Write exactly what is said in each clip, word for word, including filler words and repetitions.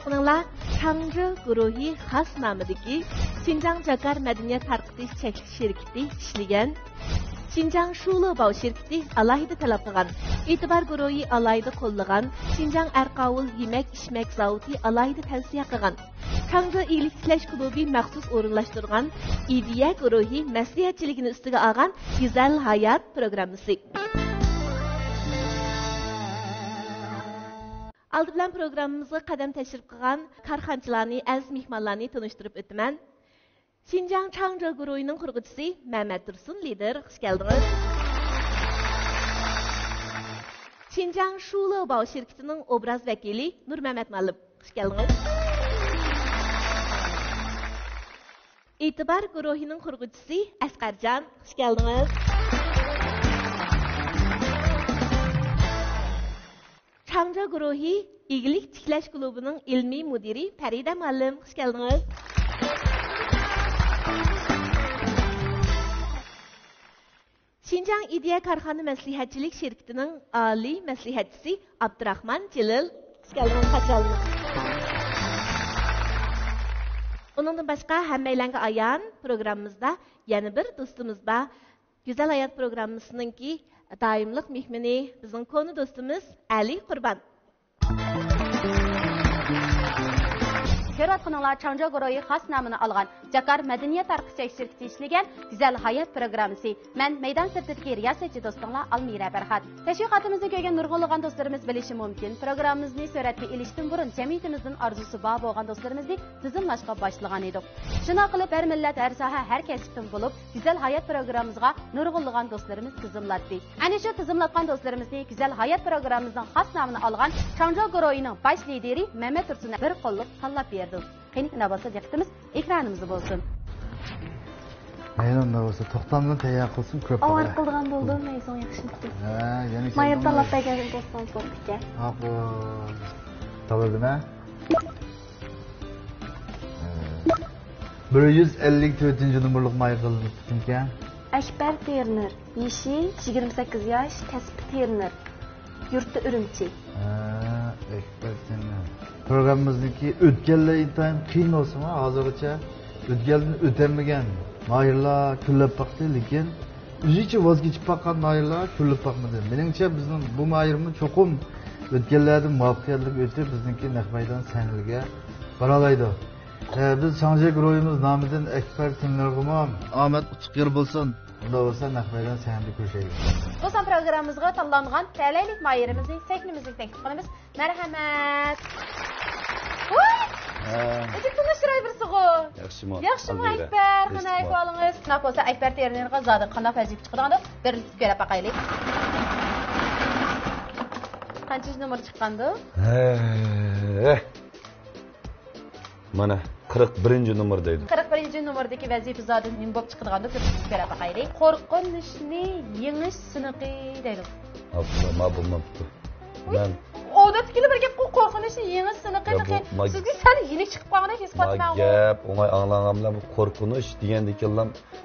قېنىڭلار، چاڭجى گۇرۇھى خاس نامىدىكى شىنجاڭ جاكار مەدەنىيەت تارقىتىش چەكلىك شىركىتى ئىشلىگەن، شىنجاڭ شۇلۇ باۋ شىركىتى ئالاھىدە تەلەپ قىلغان، ئېتىبار گۇرۇھى ئالاھىدە قوللىغان، شىنجاڭ ئەرقاۋۇل يېمەك ئىچمەك زاۋۇتى ئالاھىدە تەۋسىيە قىلغان، چاڭجى ئىگىلىك تىكلەش كۇلۇبى مەخسۇس ئورۇنلاشتۇرغان ئىدىيە گۇرۇھى مەسلىھەتچىلىكىنى ئۈستىگە ئالغان گۈزەل ھايات پروگراممىسى. ئالدى بىلەن پروگراممىمىزغا قەدەم تەشرىپ قىلغان كارخانىچىلارنى، ئەزىز مېھمانلارنى تونۇشتۇرۇپ ئۆتىمەن. شىنجاڭ چاڭجى گۇرۇھىنىڭ قۇرغۇچىسى مەمەت تۇرسۇن لىدېر، خۇش كەلدىڭىز. شىنجاڭ شۇلو باۋ شىركىتىنىڭ ئوبراز ۋەكىلى نۇرمەمەت مۇئەللىم، خۇش كەلدىڭىز. ئېتىبار گۇرۇھىنىڭ قۇرغۇچىسى ئەسقەرجان، خۇش كەلدىڭىز. چاڭجى گۇرۇھى ئىگىلىك تىكلەش كۇلۇبىنىڭ ئىلمىي مۇدىرى پەرىدە مۇئەللىم، خۇش كەلدىڭىز. شىنجاڭ ئىدىيە كارخانا مەسلىھەتچىلىك شىركىتىنىڭ ئالىي مەسلىھەتچىسى ئابدۇراخمان جېلىل، خۇش كەلدىڭىز، خاچالىنىڭ. ئۇنىڭدىن باشقا، ھەممەيلەنگە ئايان، پروگراممىمىزدا يەنە بىر دوستىمىز بار. گۈزەل ھايات پروگراممىسىنىڭكى دائىملىق مېھمىنى، بىزنىڭ كونا دوستىمىز ئەلى قۇربان. كۆرۈۋاتقىنىڭلار چاڭجى گۇرۇھى خاس نامىنى ئالغان جاكار مەدەنىيەت تارقىتىش شىركىتى ئىشلىگەن گۈزەل ھايات پروگراممىسى. مەن مەيدان سىرتىدىكى رىياسەتچى دوستۇڭلار ئالمىرە پەرھات. تەشۋىقاتىمىزنى كۆرگەن نۇرغۇنلىغان دوستلىرىمىز بىلىشى مۇمكىن، پروگراممىمىزنى سۈرەتكە ئېلىشتىن بۇرۇن جەمئىيىتىمىزدىن ئارزۇسى بار بولغان دوستلىرىمىزنى تىزىملاشقا باشلىغان ئىدۇق. شۇنداق قىلىپ، ھەر مىللەت، ھەر ساھە، ھەر كەسىپتىن بولۇپ، گۈزەل ھايات پروگراممىمىزغا نۇرغۇنلىغان دوستلىرىمىز تىزىملاتتى. ئەنە شۇ تىزىملاتقان دوستلىرىمىزنى گۈزەل ھايات پروگراممىمىزنىڭ خاس نامىنى ئالغان چاڭجى گۇرۇھىنىڭ باش لىدىرى مەمەت تۇرسۇنغا بىر قوللۇق تاللاپ بېرىدۇ. قېنى، ئۇنداق بولسا دىققىتىمىز ئېكرانىمىزدا بولسۇن. مەيلى، ئۇنداق بولسا توختامدىن تەييار قىلسۇن، كۆپ ئاۋارە بولغاي. قىلىدىغان بولدۇم، مەيسۇڭ ياخشىمۇ؟ ھە، يەنە مايىر كەلدىڭمۇ؟ تاللاپ بەرگەن بولسىڭىز بوپتىكەن. ماقۇل. تاللىدىم، ھە؟ بىر يۈز ئەللىك تۆتىنچى نومۇرلۇق مايىر تاللىنىپتىكەن. ئەكبەر تېرنېر، يېشى يىگىرمە سەككىز ياش، كەسپى تېرنېر، يۇرتى ئۈرۈمچى. ھە، ئەكبەر تېرنېر. پروگراممىمىزنىڭكى ئۆتكەللەر ئىنتايىن قىيىن بولسىمۇ، ھازىرغىچە ئۆتكەلدىن ئۆتەلمىگەن ماھىرلار كۆپلەپ باقتى، لېكىن ئۆزىچە ۋاز كېچىپ باققان ماھىرلار كۆپلەپ باقمىدى. مېنىڭچە، بىزنىڭ بۇ ماھىرمۇ چوقۇم ئۆتكەللەردىن مۇۋەپپەقىيەتلىك ئۆتۈپ، بىزنىڭكى نەق مەيدان سەھنىلىرىگە بارالايدۇ. ئە، بىز چاڭجى گۇرۇھىمىز نامىدىن ئەكبەر تېرنېرغىمۇ ئامەت ئۇتۇق يار بولسۇن. ئۇنداق بولسا، نەق مەيدان سەھنىدە كۆرۈشەيلى. دوستان، پروگراممىمىزغا تاللانغان تەلەيلىك ماھىرىمىزنى سەھنىمىزگە تەكلىپ قىلىمىز. مەرھەمەت. ۋاي! ھە. ئۆزى تونۇش چىراي بىرسىغۇ. ياخشىمۇ، ياخشىمۇ، ئالمىرە؟ ئەكبەر، قانداق ئەھۋالىڭىز؟ شۇنداق بولسا، ئەكبەر تېرنېرغا زادى قانداق ۋەزىپە چىقىدىغاندۇ، بىرلىكتە كۆرۈپ باقايلى. قانچىنچى نومۇر چىققاندۇ؟ ھە. مانا، قىرىق بىرىنچى نومۇر دەيدۇ. قىرىق بىرىنچى نومۇردىكى ۋەزىپە زادى نېمە بولۇپ چىقىدىغاندۇ، كۆرۈپ باقايلى. قورقۇنچنى يېڭىش سىنىقى دەيدۇ. ئاپلا، ما بولماپتۇ. ئۇي، مەن ئادەتتىكىلا بىر گەپقۇ، قورقۇنچنى يېڭىش سىنىقى. يا، تېخى بۇ ما سىزگە سەل يېنىك چىقىپ قالغاندەك ھېس ما قىلىۋاتىمەن. گەپ، ئوڭاي ئاڭلىغان بىلەن بۇ قورقۇنچ دېگەندىكىنلا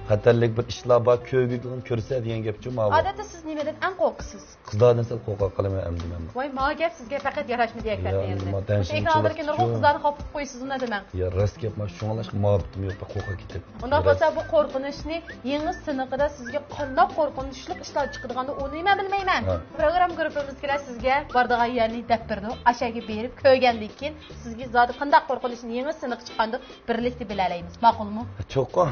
خەتەرلىك بىر ئىشلار بار، كۆرگۈزگىن كۆرسە دېگەن گەپچۇ ماۋۇ. ئادەتتە سىز نېمىدىن ئەڭ قورقىسىز؟ قىزلاردىن سەل قورقاق قالىمەن ئەمدى مەنمۇ. ۋاي، ما گەپ سىزگە پەقەت ياراشمىدى، ئەكبەر تېرنېر. يا، مۇشۇ ئېكرانلىرىدىكى نۇرغۇن قىزلارنى خاپا قىلىپ قويىسىزمۇ نېمە دېمەڭ. يا، راست گەپ، ما شۇڭلاشقا ماۋۇ يوق، قورقاق كېتىپ. ئۇنداق بولسا، بۇ قورقۇنچنى يېڭىش سىنىقىدا سىزگە قانداق قورقۇنچلۇق ئىشلار چىقىدىغاندا، ئۇنى مەن بىلمەيمەن. ھە. پروگرامما گۇرۇپپىمىزدىكىلەر سىزگە بارىدىغان يەرنى دەپ بېرىدۇ. ئاشۇ يەرگە بېرىپ كۆرگەندىن كېيىن، سىزگە زادى قانداق قورقۇنچنى يېڭىش سىنىقى چىققاندۇ، بىرلىكتە بىلەلەيمىز. ماقۇلمۇ؟ چوقۇم.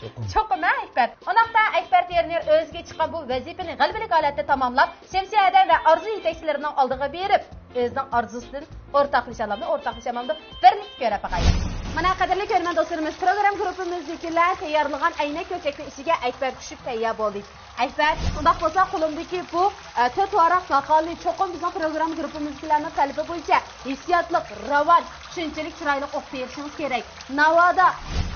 چوقۇم. چوقۇم، ھە، ئەكبەر؟ ئۇنداقتا ئەكبەر تېرنېر ئۆزىگە چىققان بۇ ۋەزىپىنى غەلىبىلىك ھالەتتە تاماملاپ، شەمسىيە ئادەم ۋە ئارزۇ يېتەكچىلىرىنىڭ ئالدىغا بېرىپ، ئۆزىنىڭ ئارزۇسىدىن ئورتاقلىشالامدۇ، ئورتاقلىشالمامدۇ، بىرلىكتە كۆرۈپ باقايلى. مانا، قەدىرلىك كۆرۈرمەن دوستلىرىمىز، پروگرامما گۇرۇپپىمىزدىكىلەر تەييارلىغان ئەينەك كۆلچەكنىڭ ئىچىگە ئەكبەر چۈشۈپ تەييار بولدى. ئەكبەر، ئۇنداق بولسا، قولۇمدىكى بۇ، ئە، تۆت ۋاراق ماقالىنى چوقۇم بىزنىڭ پروگرامما گۇرۇپپىمىزدىكىلەرنىڭ تەلىپى بويىچە ھېسسىياتلىق، راۋان، چۈشەنچىلىك، چىرايلىق ئوقۇپ بېرىشىڭىز كېرەك. ناۋادا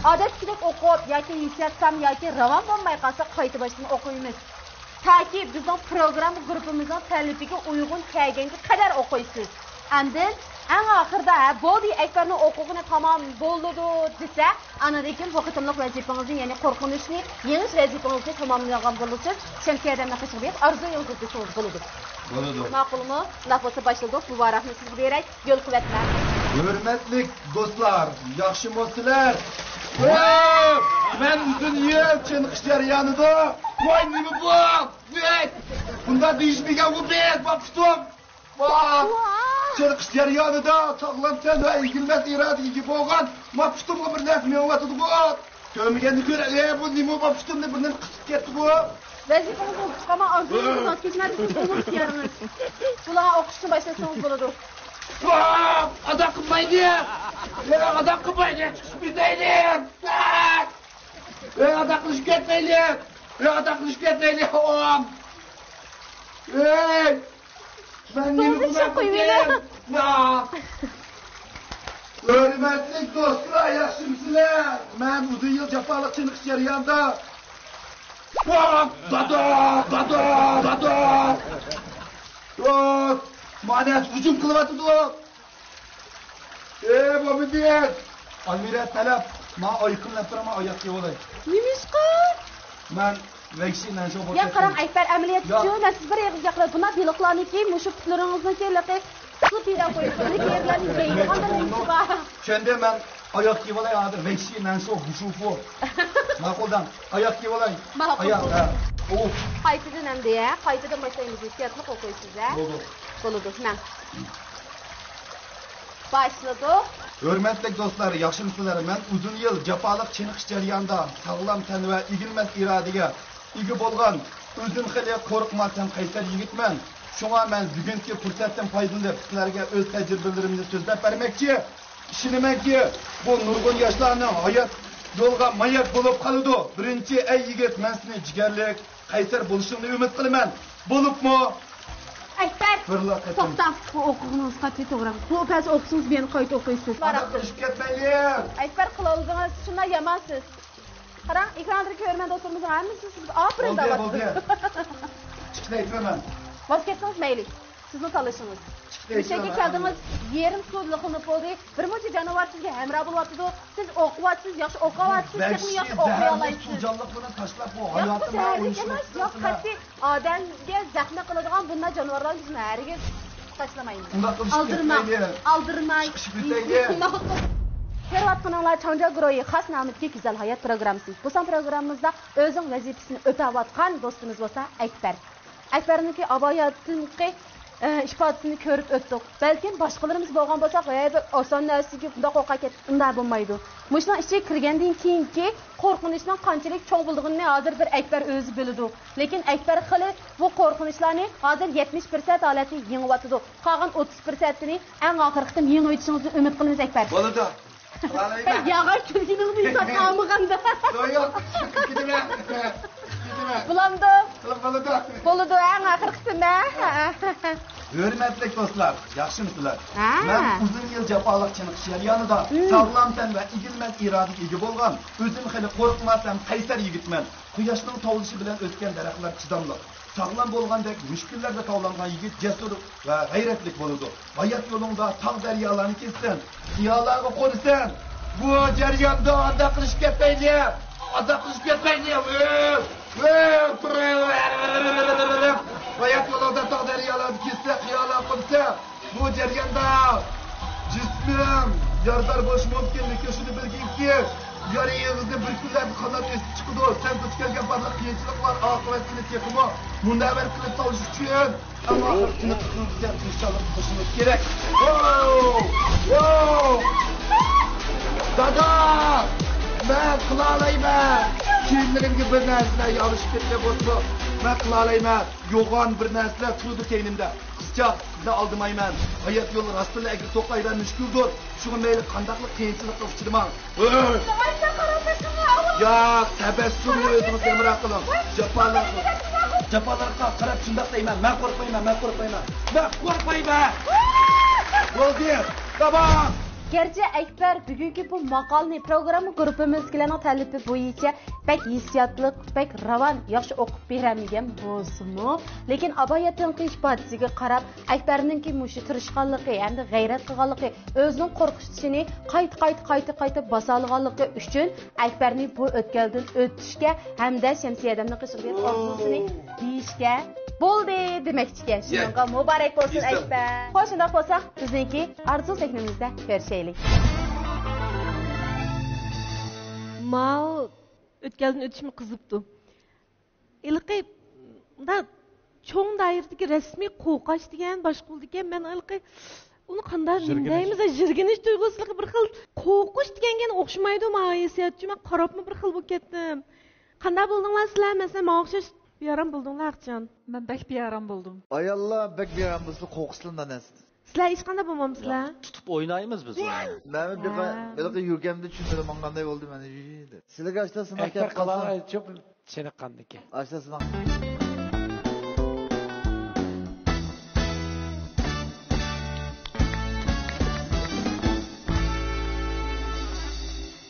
ئادەتتىكىدەك ئوقۇپ ياكى ھېسسىيات كەم ياكى راۋان بولماي قالسا، قايتا باشتىن ئوقۇيمىز. تاكى بىزنىڭ پروگرامما گۇرۇپپىمىزنىڭ تەلىپىگە ئۇيغۇن كەلگەنگە قەدەر ئوقۇيسىز. ئاندىن ئەڭ ئاخىرىدا، ھە، بولدى، ئەكبەرنىڭ ئوقۇغىنى تامام بولىدۇ، دېسە، ئاندىن كېيىن بۇ قېتىملىق ۋەزىپىڭىزنى، يەنى قورقۇنچنى يېڭىش ۋەزىپىڭىزنى تاماملىغان بولىسىز. شەمسىيە ئادەمنىڭ قېشىغا بېرىپ ئارزۇيىڭىزنى دېسىڭىز بولىدۇ. بولىدۇ. ماقۇلمۇ؟ ئۇنداق بولسا باشلىدۇق. مۇبارەكنى سىزگە بېرەي. يول قۇۋۋەت بىلەن. ھۆرمەتلىك دوستلار، ياخشىمۇ سىلەر؟ ۋاي! مەن ئۇزۇن يىل چېنىقىش جەريانىدا، ۋاي، نېمە بۇ؟ ۋاي! بۇنداق دېيىشمىگەنغۇ بىز، باپۇتۇم. ۋاي! ۋاي! چېنىقىش جەريانىدا ساغلام تەن ۋە ئېگىلمەس ئىرادىگە ئىگە بولغان باپۇتۇمغا بىر نەرسە مېڭىۋاتىدىغۇ. كۆرمىگەندە كۆر، ئە، بۇ نېمە باپۇتۇمنى بىر نېمە قىسىپ كەتتىغۇ. ۋەزىپىڭىزنى ئۇنتۇپ قالماڭ، ئازراق ۋاز كېچىڭلار، بىزنىڭ ئۇلۇغ ئىختىيارىڭىز. بۇلارغا ئوقۇشنى باشلىسىڭىز بولىدۇ. ۋاي! ئاداق قىلمايلى! ۋاي، ئاداق قىلمايلى! چىقىشىپ كېتەيلى! ۋاي! ۋاي، ئاداق قىلىشىپ كەتمەيلى! ۋاي، ئاداق قىلىشىپ كەتمەيلى! ئوم! ۋاي! مەن نېمە گۇناھ قىلدىم؟ يا! ھۆرمەتلىك دوستلار، ياخشىمۇسىلەر؟ مەن ئۇزۇن يىل جاپالىق چېنىقىش جەريانىدا. ۋاھ! دادا! دادا! دادا! ۋاھ! مانا ھۇجۇم قىلىۋاتىدۇ. ئەي، بابىدىن! ئالمىرا تەلەپ، ما ئايقىملاپ تۇرما، ئاياق يەۋالاي. نېمىشقا؟ مەن ۋەھشىي نەنشو بولۇپ يا قاراڭ، ئەكبەر، ئەمەلىيەتتە يا. مەن سىز بىر ئېغىز گەپلەر، بۇنداق بېلىقلارنىكى مۇشۇ پۇتلىرىڭىزنىڭكى ھېلىقى سۇ پىدا قويۇپ، ئۇنى كېرىلەرنى يەيدىغان بىر نېمىسى بار. چۈشەندىم مەن. ئاياق كىيىۋالاي ھازىر، ۋەھشىي نەنشو بۇشۇفۇ. ماقۇل دەڭ. ئاياق كىيىۋالاي. ماقۇل، ئاياق، بولدى. ھە. ئۇھ. قايتىدىن ئەمدى، ھە؟ قايتىدىن باشلايمىز. ئېھتىياتلىق ئوقۇيسىز، ھە؟ بولدى. بولىدۇ، مەن. باشلىدۇق. ھۆرمەتلىك دوستلار، ياخشىمۇسىلەر؟ مەن ئۇزۇن يىل جاپالىق چېنىقىش جەريانىدا ساغلام تەن ۋە ئېگىلمەس ئىرادىگە ئىگە بولغان، ئۆزۈم خېلى قورقماس ھەم قەيسەر يىگىتمەن. شۇڭا مەن بۈگۈنكى پۇرسەتتىن پايدىلىنىپ، سىلەرگە ئۆز تەجرىبىلىرىمنى سۆزلەپ بەرمەكچى. ئىشىنىمەنكى، بۇ نۇرغۇن ياشلارنىڭ ھايات يولىغا ماياك بولۇپ قالىدۇ. بىرىنچى، ئەي يىگىت، مەن سېنى جىگەرلىك، قەيسەر بولۇشۇڭنى ئۈمىد قىلىمەن. بولۇپمۇ؟ ئەكبەر، بىرلا قېتىم. توختا، بۇ ئوقۇغىنىڭىز قەتئىي توغرا ئەمەس. بۇ پەس ئوقۇسىڭىز، مېنى قايتا ئوقۇيسىز. ئاداقلىشىپ كەتمەيلى. ئەكبەر، قىلالىدىڭىز، شۇنداق يامانسىز. قاراڭ، ئېكراندىكى كۆرۈرمەن دوستلىرىمىزنىڭ ھەممىسى سىزگە ئاپىرىن دەۋاتىدۇ. بولدى، بولدى. چىقىشنى ئېيتىمەن. ۋاز كەچسىڭىز مەيلى. سىزنىڭ تاللىشىڭىز. چىقىشنى مۇشەگە ئېيتىمەن. كەلدىڭىز، يېرىم سۇ لىقىنىپ بولدى. بىر مۇنچە جانىۋار سىزگە ھەمراھ بولۇۋاتىدۇ. سىز ئوقۇۋاتىسىز، ياخشى ئوقۇۋاتىسىز، تېخىمۇ ياخشى ئوقۇيالايسىز. سۇ جانلىقلىرىنى تاشلاپ، بۇ ياق، بۇ ھاياتىمنى زەھەرلىك ئەمەس، ياق، قەتئىي ئادەمگە زەخمەت قىلىدىغان بۇنداق جانىۋارلارنى بىزمۇ ھەرگىز تاشلىمايمىز. ئۇنداق قىلىش كېرەكمەيدۇ. ئالدىرىماڭ، ئالدىرىماي. چىقىشىپ كېتەيلى. ماقۇل. كۆرۈۋاتقىنىڭلار چاڭجا گۇرۇھى خاس نامىدىكى گۈزەل ھايات پروگراممىسى. بۇ سان پروگراممىمىزدا ئۆزىنىڭ ۋەزىپىسىنى ئۆتەۋاتقان دوستىمىز بولسا ئەكبەر. ئەكبەرنىڭكى ئاباياتىنقى، ئە، ئىپادىسىنى كۆرۈپ ئۆتتۇق. بەلكىم باشقىلىرىمىز بولغان بولساق، ھەي، بىر ئاسان نەرسىگە بۇنداق قورقاركەن، ئۇنداق بولمايدۇ. مۇشۇنىڭ ئىچىگە كىرگەندىن كېيىنكى قورقۇنچنىڭ قانچىلىك چوڭ بولىدىغىنىنى ھازىر بىر ئەكبەر ئۆزى بىلىدۇ. لېكىن ئەكبەر خېلى بۇ قورقۇنچلارنى ھازىر يەتمىش پىرسەنت ھالەتنى يېڭىۋاتىدۇ. قالغان ئوتتۇز پىرسەنتىنى ئەڭ ئاخىرقى قېتىم يېڭىۋېتىشىڭىزنى ئۈمىد قىلىمىز، ئەكبەر. بولىدۇ. قىلالايمەن. ياغاي كۈلگىنىڭنى يوقاتقان ئالمىغاندا. يوق، يوق. كېتىمەن. كېتىمەن. بولامدۇ؟ قىلىپ بولىدۇ. بولىدۇ، ئەڭ ئاخىرقى قېتىم، ھە؟ ھۆرمەتلىك دوستلار، ياخشىمۇسىلەر؟ ھە. مەن ئۇزۇن يىل جاپالىق چېنىقىش جەريانىدا مم. ساغلام تەن ۋە ئېگىلمەس ئىرادىگە ئىگە بولغان، ئۆزۈم خېلى قورقماس ھەم قەيسەر يىگىتمەن. قۇياشنىڭ تاۋلىشى بىلەن ئۆسكەن دەرەخلەر چىداملىق. ساغلام بولغاندەك مۈشكۈللەردە تاۋلانغان يىگىت جەسۇر ۋە غەيرەتلىك بولىدۇ. ھايات يولۇڭدا تاغ دەريالارنى كېزىسەن، قىيالارغا قونىسەن. بۇ جەرياندا ئاداقلىشىپ كەتمەيلى، ئاداقلىشىپ كەتمەيلى. ھايات يولۇڭدا تاغ دەريالارنى كېزىسەن، قىيالارغا قونىسەن. بۇ جەرياندا جىسمىڭ يارىدار بولۇشى مۇمكىن، لېكىن شۇنى بىلگىنكى، يارا ئېغىزنى بىر كۈنلەردە قانات ئېسىپ چىقىدۇ. سەن دۇچ كەلگەن بارلىق قىيىنچىلىقلار ئاقىۋەتلىرىنى تېخىمۇ مۇنەۋۋەر قىلىپ سالىش ئۈچۈن، ئەڭ ئاخىرقى كۈنى قىزغىن بىزگە تىرىشچانلىق قىلىشىمىز كېرەك. ۋاو! ۋاو! دادا! مەن قىلالايمەن! كىيىملىرىمگە بىر نەرسىلەر يالىشىپ كەتكەن بولسىمۇ، مەن قىلالايمەن! يوغان بىر نەرسىلەر تۇرىدۇ كەينىمدە. قىزچاق، سىزنى ئالدىمايمەن. ھايات يولى راستتىنلا ئەگرى توقلايدىغان مۈشكۈلدۇر. شۇڭا مەيلى قانداقلا قىيىنچىلىققا ئۇچرىماڭ. ياق، تەبەسسۇمنى ئۆزىڭىز ھەمراھ قىلىڭ. جاپالار، جاپالارغا قاراپ شۇنداق دەيمەن. مەن قورقمايمەن، مەن قورقمايمەن. مەن قورقمايمەن. بولدى، تامام. گەرچە ئەكبەر بۈگۈنكى بۇ ماقالىنى پروگرامما گۇرۇپپىمىزدىكىلەرنىڭ تەلىپى بويىچە بەك ھېسسىياتلىق، بەك راۋان، ياخشى ئوقۇپ بېرەلمىگەن بولسىمۇ، لېكىن ئاباياتىنقى ئىپادىسىگە قاراپ، ئەكبەرنىڭكى مۇشۇ تىرىشقانلىقى ھەمدە غەيرەت قىلغانلىقى، ئۆزىنىڭ قورقۇشىنى قايتا، قايتا، قايتا، قايتا باسالىغانلىقى ئۈچۈن ئەكبەرنى بۇ ئۆتكەلدىن ئۆتۈشكە ھەمدە شەمسىيە ھەدەمنىڭ قېشىغا بېرىپ ئارزۇسىنى دېيىشكە بولدى دېمەكچىكەن. شۇنىڭغا مۇبارەك بولسۇن، ئەكبەر. خوش، شۇنداق بولسا، بىزنىڭكى ئارزۇ سەھنىمىزدە كۆرۈشەيلى. ماۋۇ ئۆتكەلدىن ئۆتۈشمۇ قىزىپتۇ. ھېلىقى مۇنداق چوڭ دائىرىدىكى رەسمىي قوقاش دېگەن باشقا بولىدىكەن. مەن ھېلىقى ئۇنى قانداق، نېمە دەيمىز، ژىرگىنىش تۇيغۇسى، بىر خىل قورقۇش دېگەنگە ئوخشىمايدۇ ماڭا ھېسسىياتچۇ. مەن قاراپمۇ بىر خىل بولۇپ كەتتىم. قانداق بولدۇڭلار سىلەر؟ مەسىلەن، ماڭا ئوخشاش بىئارام بولدۇڭلار، ئاقجان؟ مەن بەك بىئارام بولدۇم. ئاياللار بەك بىئارام بولسا، قورقۇشلىرىنى ئەسلى. سىلەر ھېچقانداق بولمامسىلەر؟ تۇتۇپ ئوينايمىز بىز ئۇنى. مەن بىر ھېلىقى يۈرگەمدە چۈشۈندۈرۈپ ماڭغاندەك بولدى مانا دەپ. سىلەرگە ئاشتا سىناق كەپ قالسا. چېنىققاندىكى. ئاشتا سىناق.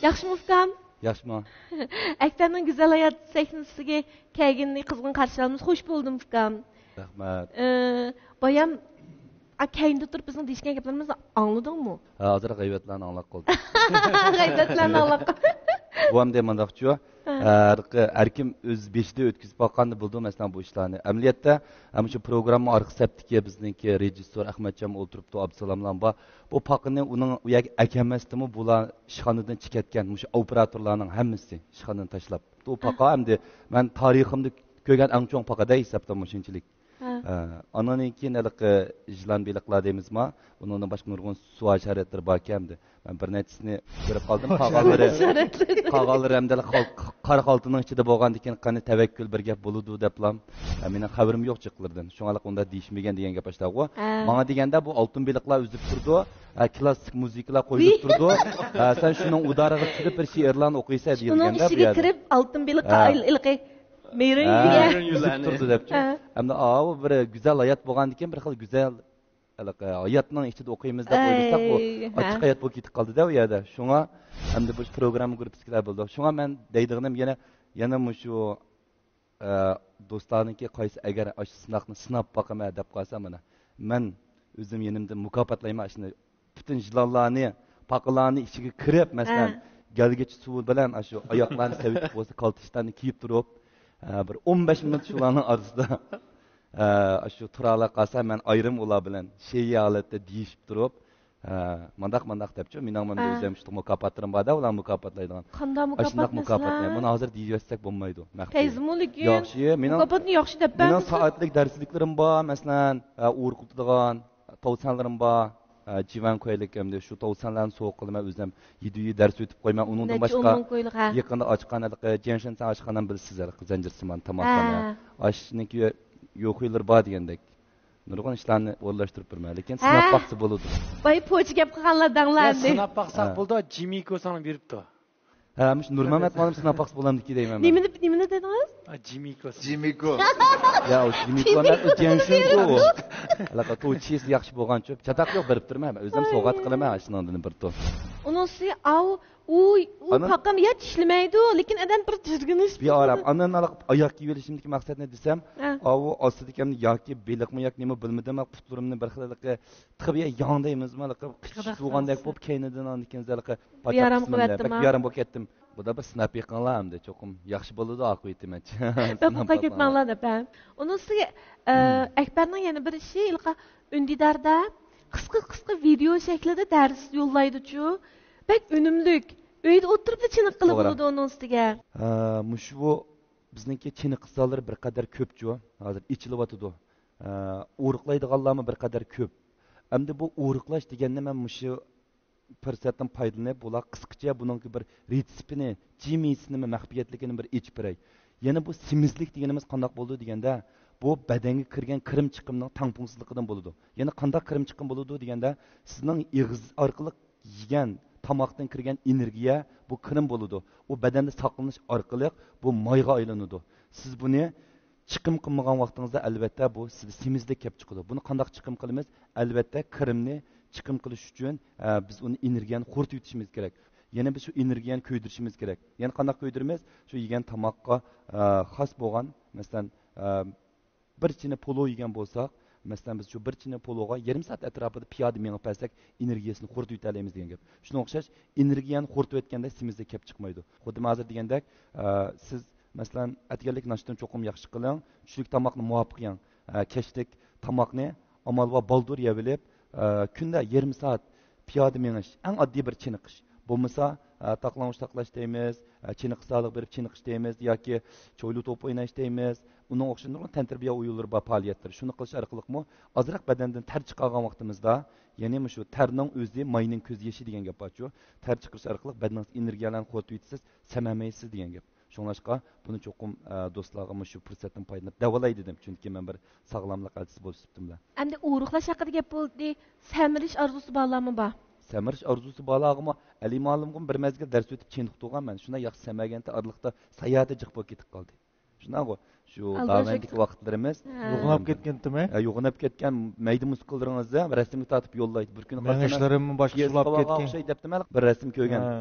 ياخشىمۇ ئۇكام؟ ياخشىمۇ؟ ئەكبەرنىڭ گۈزەل ھايات سەھنىسىگە كەلگىنىنى قىزغىن قارشى ئالىمىز. خوش بولدۇم ئۇكام. رەھمەت. ئى، بايام، ئا، كەينىدە تۇرۇپ بىزنىڭ دېيىشكەن گەپلىرىمىزنى ئاڭلىدىڭمۇ؟ ھە، ھازىر غەيۋەتلەرنى ئاڭلاپ قالدىم. غەيۋەتلەرنى ئاڭلاپ قالدىم. بۇ ئەمدى مۇنداقچۇ، ھە. ھەر، ھەر كىم ئۆز بېشىدا ئۆتكۈزۈپ باققاندا بىلىدۇ، مەسىلەن، بۇ ئىشلارنى. ئەمەلىيەتتە، ھە، مۇشۇ پروگرامما ئارقا سەپتىكى بىزنىڭكى رېژىسسور ئەخمەتجان ئولتۇرۇپتۇ، ئابدۇسالاملام بار. بۇ پاقىنى ئۇنىڭ ئۇ يەرگە ئەكەلمەستىمۇ، بۇلار ئىشخانىدىن چىقىۋەتكەن، مۇشۇ ئوپېراتورلارنىڭ ھەممىسى ئىشخانىنى تاشلاپ. ئۇ پاقا ئەمدى مەن تارىخىمدا كۆرگەن ئەڭ چوڭ پاقا دەي ھېسابلانمىسۇن شۇنچىلىك. ھە. ئە، ئانىڭدىن كېيىن ھېلىقى يىلان بېلىقلار دەيمىزما، ئۇنىڭدىن باشقا نۇرغۇن سۇ ھاشاراتلىرى باركەن ئەمدى. مەن بىر نەچچىسىنى كۆرۈپ قالدىم. قالغانلىرى، قالغانلىرى ئەمدى خال-، قارا خالتىنىڭ ئىچىدە بولغاندىكىن، قېنى تەۋەككۈل بىر گەپ بولىدۇ دەپلا. ھە، مېنىڭ خەۋىرىم يوق جىقلىرىدىن. شۇڭا ئۇنداق دېيىشمىگەن دېگەن گەپ ئاشتاغۇ. ھە. ماڭا دېگەندە بۇ ئالتۇن بېلىقلار ئۈزۈپ تۇرىدۇ. ھە، كلاسسىك مۇزىكىلار قويۇلۇپ تۇرىدۇ. ھە، سەن شۇنىڭ ئۇدارىغا چىلىپ بىر شېئىرلارنى ئوقۇيسەن دېيىلگەندە بۇ يەردە. ئىچىگە كىرىپ ئالتۇن بېلىققا ھە. ئايل-، ھېلىقى مېرىن ھە، دېگەن. ئۈزۈپ تۇرىدۇ دەپچۇ. ھە. ئەمدى ئاۋۇ بىر گۈزەل ھايات بولغاندىكىن بىر خىل گۈزەل ھېلىقى ھاياتنىڭ ئىچىدە ئوقۇيمىز دەپ ئويلىساق، بۇ ئەي، ھە. ئاچچىق ھايات بولۇپ كېتىپ قالدى-دە ئۇ يەردە. شۇڭا ئەمدى بۇ پروگرامما گۇرۇپپىسىدىكىلەر بىلىدۇ. شۇڭا مەن دەيدىغىنىم يەنە، يەنە مۇشۇ، ئە، دوستلارنىڭكى قايسى ئەگەر ئاشۇ سىناقنى سىناپ باقىمەن دەپ قالسا، مانا، مەن ئۆزۈم يېنىمدىن مۇكاپاتلايمەن ئاشۇنى. پۈتۈن يىلانلارنى، پاقىلارنى ئىچىگە كىرىپ، مەسىلەن، ھە. گەلگىچە سۇ بىلەن ئاشۇ ئاياقلارنى سەۋىتىپ بولسا، كالتىشلارنى كىيىپ تۇرۇپ، ئە، بىر ئون بەش مىنۇت شۇلارنىڭ ئارىسىدا ئە، ئاشۇ تۇرالا قالسا، مەن ئايرىم ئۇلار بىلەن شەيئى ھالەتتە دېيىشىپ تۇرۇپ، ئە، مانداق، مانداق دەپچۇ، مېنىڭ مەن ھە. ئۆزۈم شۇ مۇكاپاتلىرىم بار-دە، ئۇلار مۇكاپاتلايدىغان. قانداق مۇكاپات ئاشۇنداق مۇكاپاتنى مەسىلەن؟ بۇنى ھازىر دېيىۋەتسەك بولمايدۇ، مەخپىي. پەيزىمۇ لېكىن ياخشى، مېنىڭ، مۇكاپاتنى ياخشى دەپ مېنىڭ بەرمىسە. سائەتلىك دەرسلىكلىرىم بار، مەسىلەن، ئە، ئورۇقلىتىدىغان توۋسانلىرىم بار، ئە، جىۋەن كويلۇق ئەمدى شۇ توۋسانلارنى سوغۇق قىلىمەن، ئۆزۈم يېدە يۈ دەرس ئۆتۈپ قويىمەن، ئۇنىڭدىن نەچچە باشقا ئون مىڭ كويلۇق، ھە. يېقىندا ئاچقان ھېلىقى جيەنشەن ئاشخانام بىلىسىز، ھېلىقى زەنجىرسىمان تاماقخانا. ھە. ئاشنىڭكى يوخۇيلىرى بار دېگەندەك. نۇرغۇن ئىشلارنى ئورۇنلاشتۇرۇپ بېرىمەن، لېكىن ھە. سىناپ باقسا بولىدۇ. باي پوچى گەپ قىلغانلار داڭلار يا، ئەمدى. سىناپ باقساق ھە. بولىدۇ، جىمىكو ساڭا بېرىپتۇ. ھە، مۇشۇ نۇرمەمەت مۇئەللىم سىناپ باقسا بولامدىكى دەيمەن مەن. نېمىنى، نېمىنى دېدىڭىز؟ ئا، جىمىكو. جىمىكو. يا، ئۇ جىمىكو ئەمەس، ئۇ جيەنشىنگو. ھېلىقى توچىسى ياخشى بولغانچۇ. چاتاق يوق، بېرىپ تۇرىمەن. ئۆزۈم ھەي. سوۋغات قىلىمەن، شۇنىڭدىن بىر تۇ. ئۇنىسى، ئاۋۇ، ئۇ، ئۇ ئاندىن پاقام يا ئىشلىمەيدۇ، لېكىن ئادەم بىر جىرگىنىش. بىئارام. ئاندىن ھېلىقى ئاياق كىيىۋېلىشىمدىكى مەقسەت نېمە دېسەم، ھە. ئاۋۇ ئاستىدىكى ياكى بېلىقمۇ ياكى نېمە بىلمىدىم، پۇتلىرىمنى بىر خىل ھېلىقى تىخى بىر ياڭ دەيمىزمۇ، ھېلىقى قىچىشىپ بولغاندەك بولۇپ، كەينىدىن ئاندىن كېيىن ھېلىقى بىئارام قىلىۋەتتىم، بەك ھە. بىئارام بولۇپ كەتتىم. بۇدا بىر سىناپ بېقىڭلار ئەمدى، چوقۇم ياخشى بولىدۇ ئاقىۋىتى مەنچە. بەك قورقۇپ كەتمەڭلار دەپ، ھە. ئۇنىسى، ئە، ھىم. ئەكبەرنىڭ يەنە بىر ئىشى، ھېلىقى ئۈندىداردا قىسقا، قىسقا ۋىدېئو شەكلىدە دەرس يوللايدۇچۇ. بەك ئۈنۈملۈك. ئۆيدە ئولتۇرۇپلا چېنىققىلى توغرا. بولىدۇ ئۇنىڭ ئۈستىگە. ئە، مۇشۇ بىزنىڭكى چېنىقىش زاللىرى بىر قەدەر كۆپچۇ. ھازىر ئېچىلىۋاتىدۇ. ئە، ئورۇقلايدىغانلارمۇ بىر قەدەر كۆپ. ئەمدى بۇ ئورۇقلاش دېگەننى مەن مۇشۇ پۇرسەتتىن پايدىلىنىپ، بۇلار قىسقىچە بۇنىڭكى بىر رېتسېپىنى، جىمىسىنىمۇ مەخپىيەتلىكىنى بىر ئېچىپ بېرەي. يەنە بۇ سېمىزلىك دېگىنىمىز قانداق بولىدۇ دېگەندە، بۇ بەدەنگە كىرگەن كىرىم چىقىمنىڭ تەڭپۇڭسىزلىقىدىن بولىدۇ. يەنە قانداق كىرىم چىقىم بولىدۇ دېگەندە، سىزنىڭ ئېغىز ئارقىلىق يېگەن تاماقتىن كىرگەن ئېنېرگىيە بۇ كىرىم بولىدۇ. ئۇ بەدەندە ساقلىنىش ئارقىلىق بۇ مايغا ئايلىنىدۇ. سىز بۇنى چىقىم قىلمىغان ۋاقتىڭىزدا، ئەلۋەتتە، بۇ سىزدە سېمىزلىك كەپ چىقىدۇ. بۇنى قانداق چىقىم قىلىمىز؟ ئەلۋەتتە، كىرىمنى چىقىم قىلىش ئۈچۈن، ئە، بىز ئۇنى ئېنېرگىيەنى خورىتىۋېتىشىمىز كېرەك. يەنە بىز شۇ ئېنېرگىيەنى كۆيدۈرۈشىمىز كېرەك. يەنە قانداق كۆيدۈرىمىز؟ شۇ يېگەن تاماققا، ئە، خاس بولغان، مەسىلەن، ئە، بىر چىنە پولۇ يېگەن بولساق، مەسىلەن، بىز شۇ بىر چىنە پولۇغا يېرىم سائەت ئەتراپىدا پىيادە مېڭىپ بەرسەك، ئېنېرگىيەسىنى خورىتىۋېتەلەيمىز دېگەن گەپ. شۇنىڭغا ئوخشاش، ئېنېرگىيەنى خورىتىۋەتكەندە سېمىزلىك كەپ چىقمايدۇ. خۇددى مەن ھازىر دېگەندەك، ئە، سىز، مەسىلەن، ئەتىگەنلىك ناشتىنى چوقۇم ياخشى قىلىڭ، چۈشلۈك تاماقنى مۇۋاپىق يەڭ. ئە، كەچلىك تاماقنى ئامال بار بالدۇر يەۋېلىپ، ئە، كۈندە يېرىم سائەت پىيادە مېڭىش، ئەڭ ئاددىي بىر چېنىقىش. بولمىسا، ئە، تاقلانغۇچ تاقلاش دەيمىز، ئە، چېنىقىش زالىغا بېرىپ چېنىقىش دەيمىز ياكى چويلا توپ ئويناش دەيمىز. ئۇنىڭ ئوخشىشىدىغان تەنتەربىيە ئويۇنلىرى بار پائالىيەتلىرى. شۇنى قىلىش ئارقىلىقمۇ ئازراق بەدەندىن تەر چىقارغان ۋاقتىمىزدا، يەنى مۇشۇ تەرنىڭ ئۆزى ماينىڭ كۆز يېشى دېگەن گەپ بارچۇ. تەر چىقىرىش ئارقىلىق بەدىنىڭىزدىكى ئېنېرگىيەلەرنى قۇۋۋەتلىۋېتىسىز، سەمەمەيسىز دېگەن گەپ. شۇڭلاشقا بۇنى چوقۇم، ئە، دوستلارغا مۇشۇ پۇرسەتتىن پايدىلىنىپ دەۋالاي دېدىم، چۈنكى مەن بىر ساغلاملىق ئەلچىسى بولۇپ سۈپىتىم بىلەن. ئەمدى ئورۇقلاش ھەققىدە گەپ بولدى. سەمرىش ئارزۇسى بارلارمۇ بار؟ سەمرىش ئارزۇسى بارلارغىمۇ ئەلى مۇئەللىمغىمۇ بىر مەزگىل دەرس ئۆتۈپ چېنىقتۇرغان مەن. شۇنداق ياخشى سەمرىگەنتى ئارىلىقتا ساياھەتتە جىق بولۇپ كېتىپ قالدى. شۇنداقغۇ؟ شۇ ئالدىراش داۋەندىكى ۋاقىتلىرىمىز. ھە. يوغىناپ كەتكەنتىمۇ؟ ھە، يوغىناپ كەتكەن مەيدە مۇسكۇللىرىڭىزنى رەسىمگە تارتىپ يوللايدۇ. بىر كۈنى قارىسام، مېڭىشلىرىممۇ باشقىچە بولۇپ كەتكەن. ئوخشايدۇ دەپتىمەن، بىر رەسىم كۆرگەن. ھە.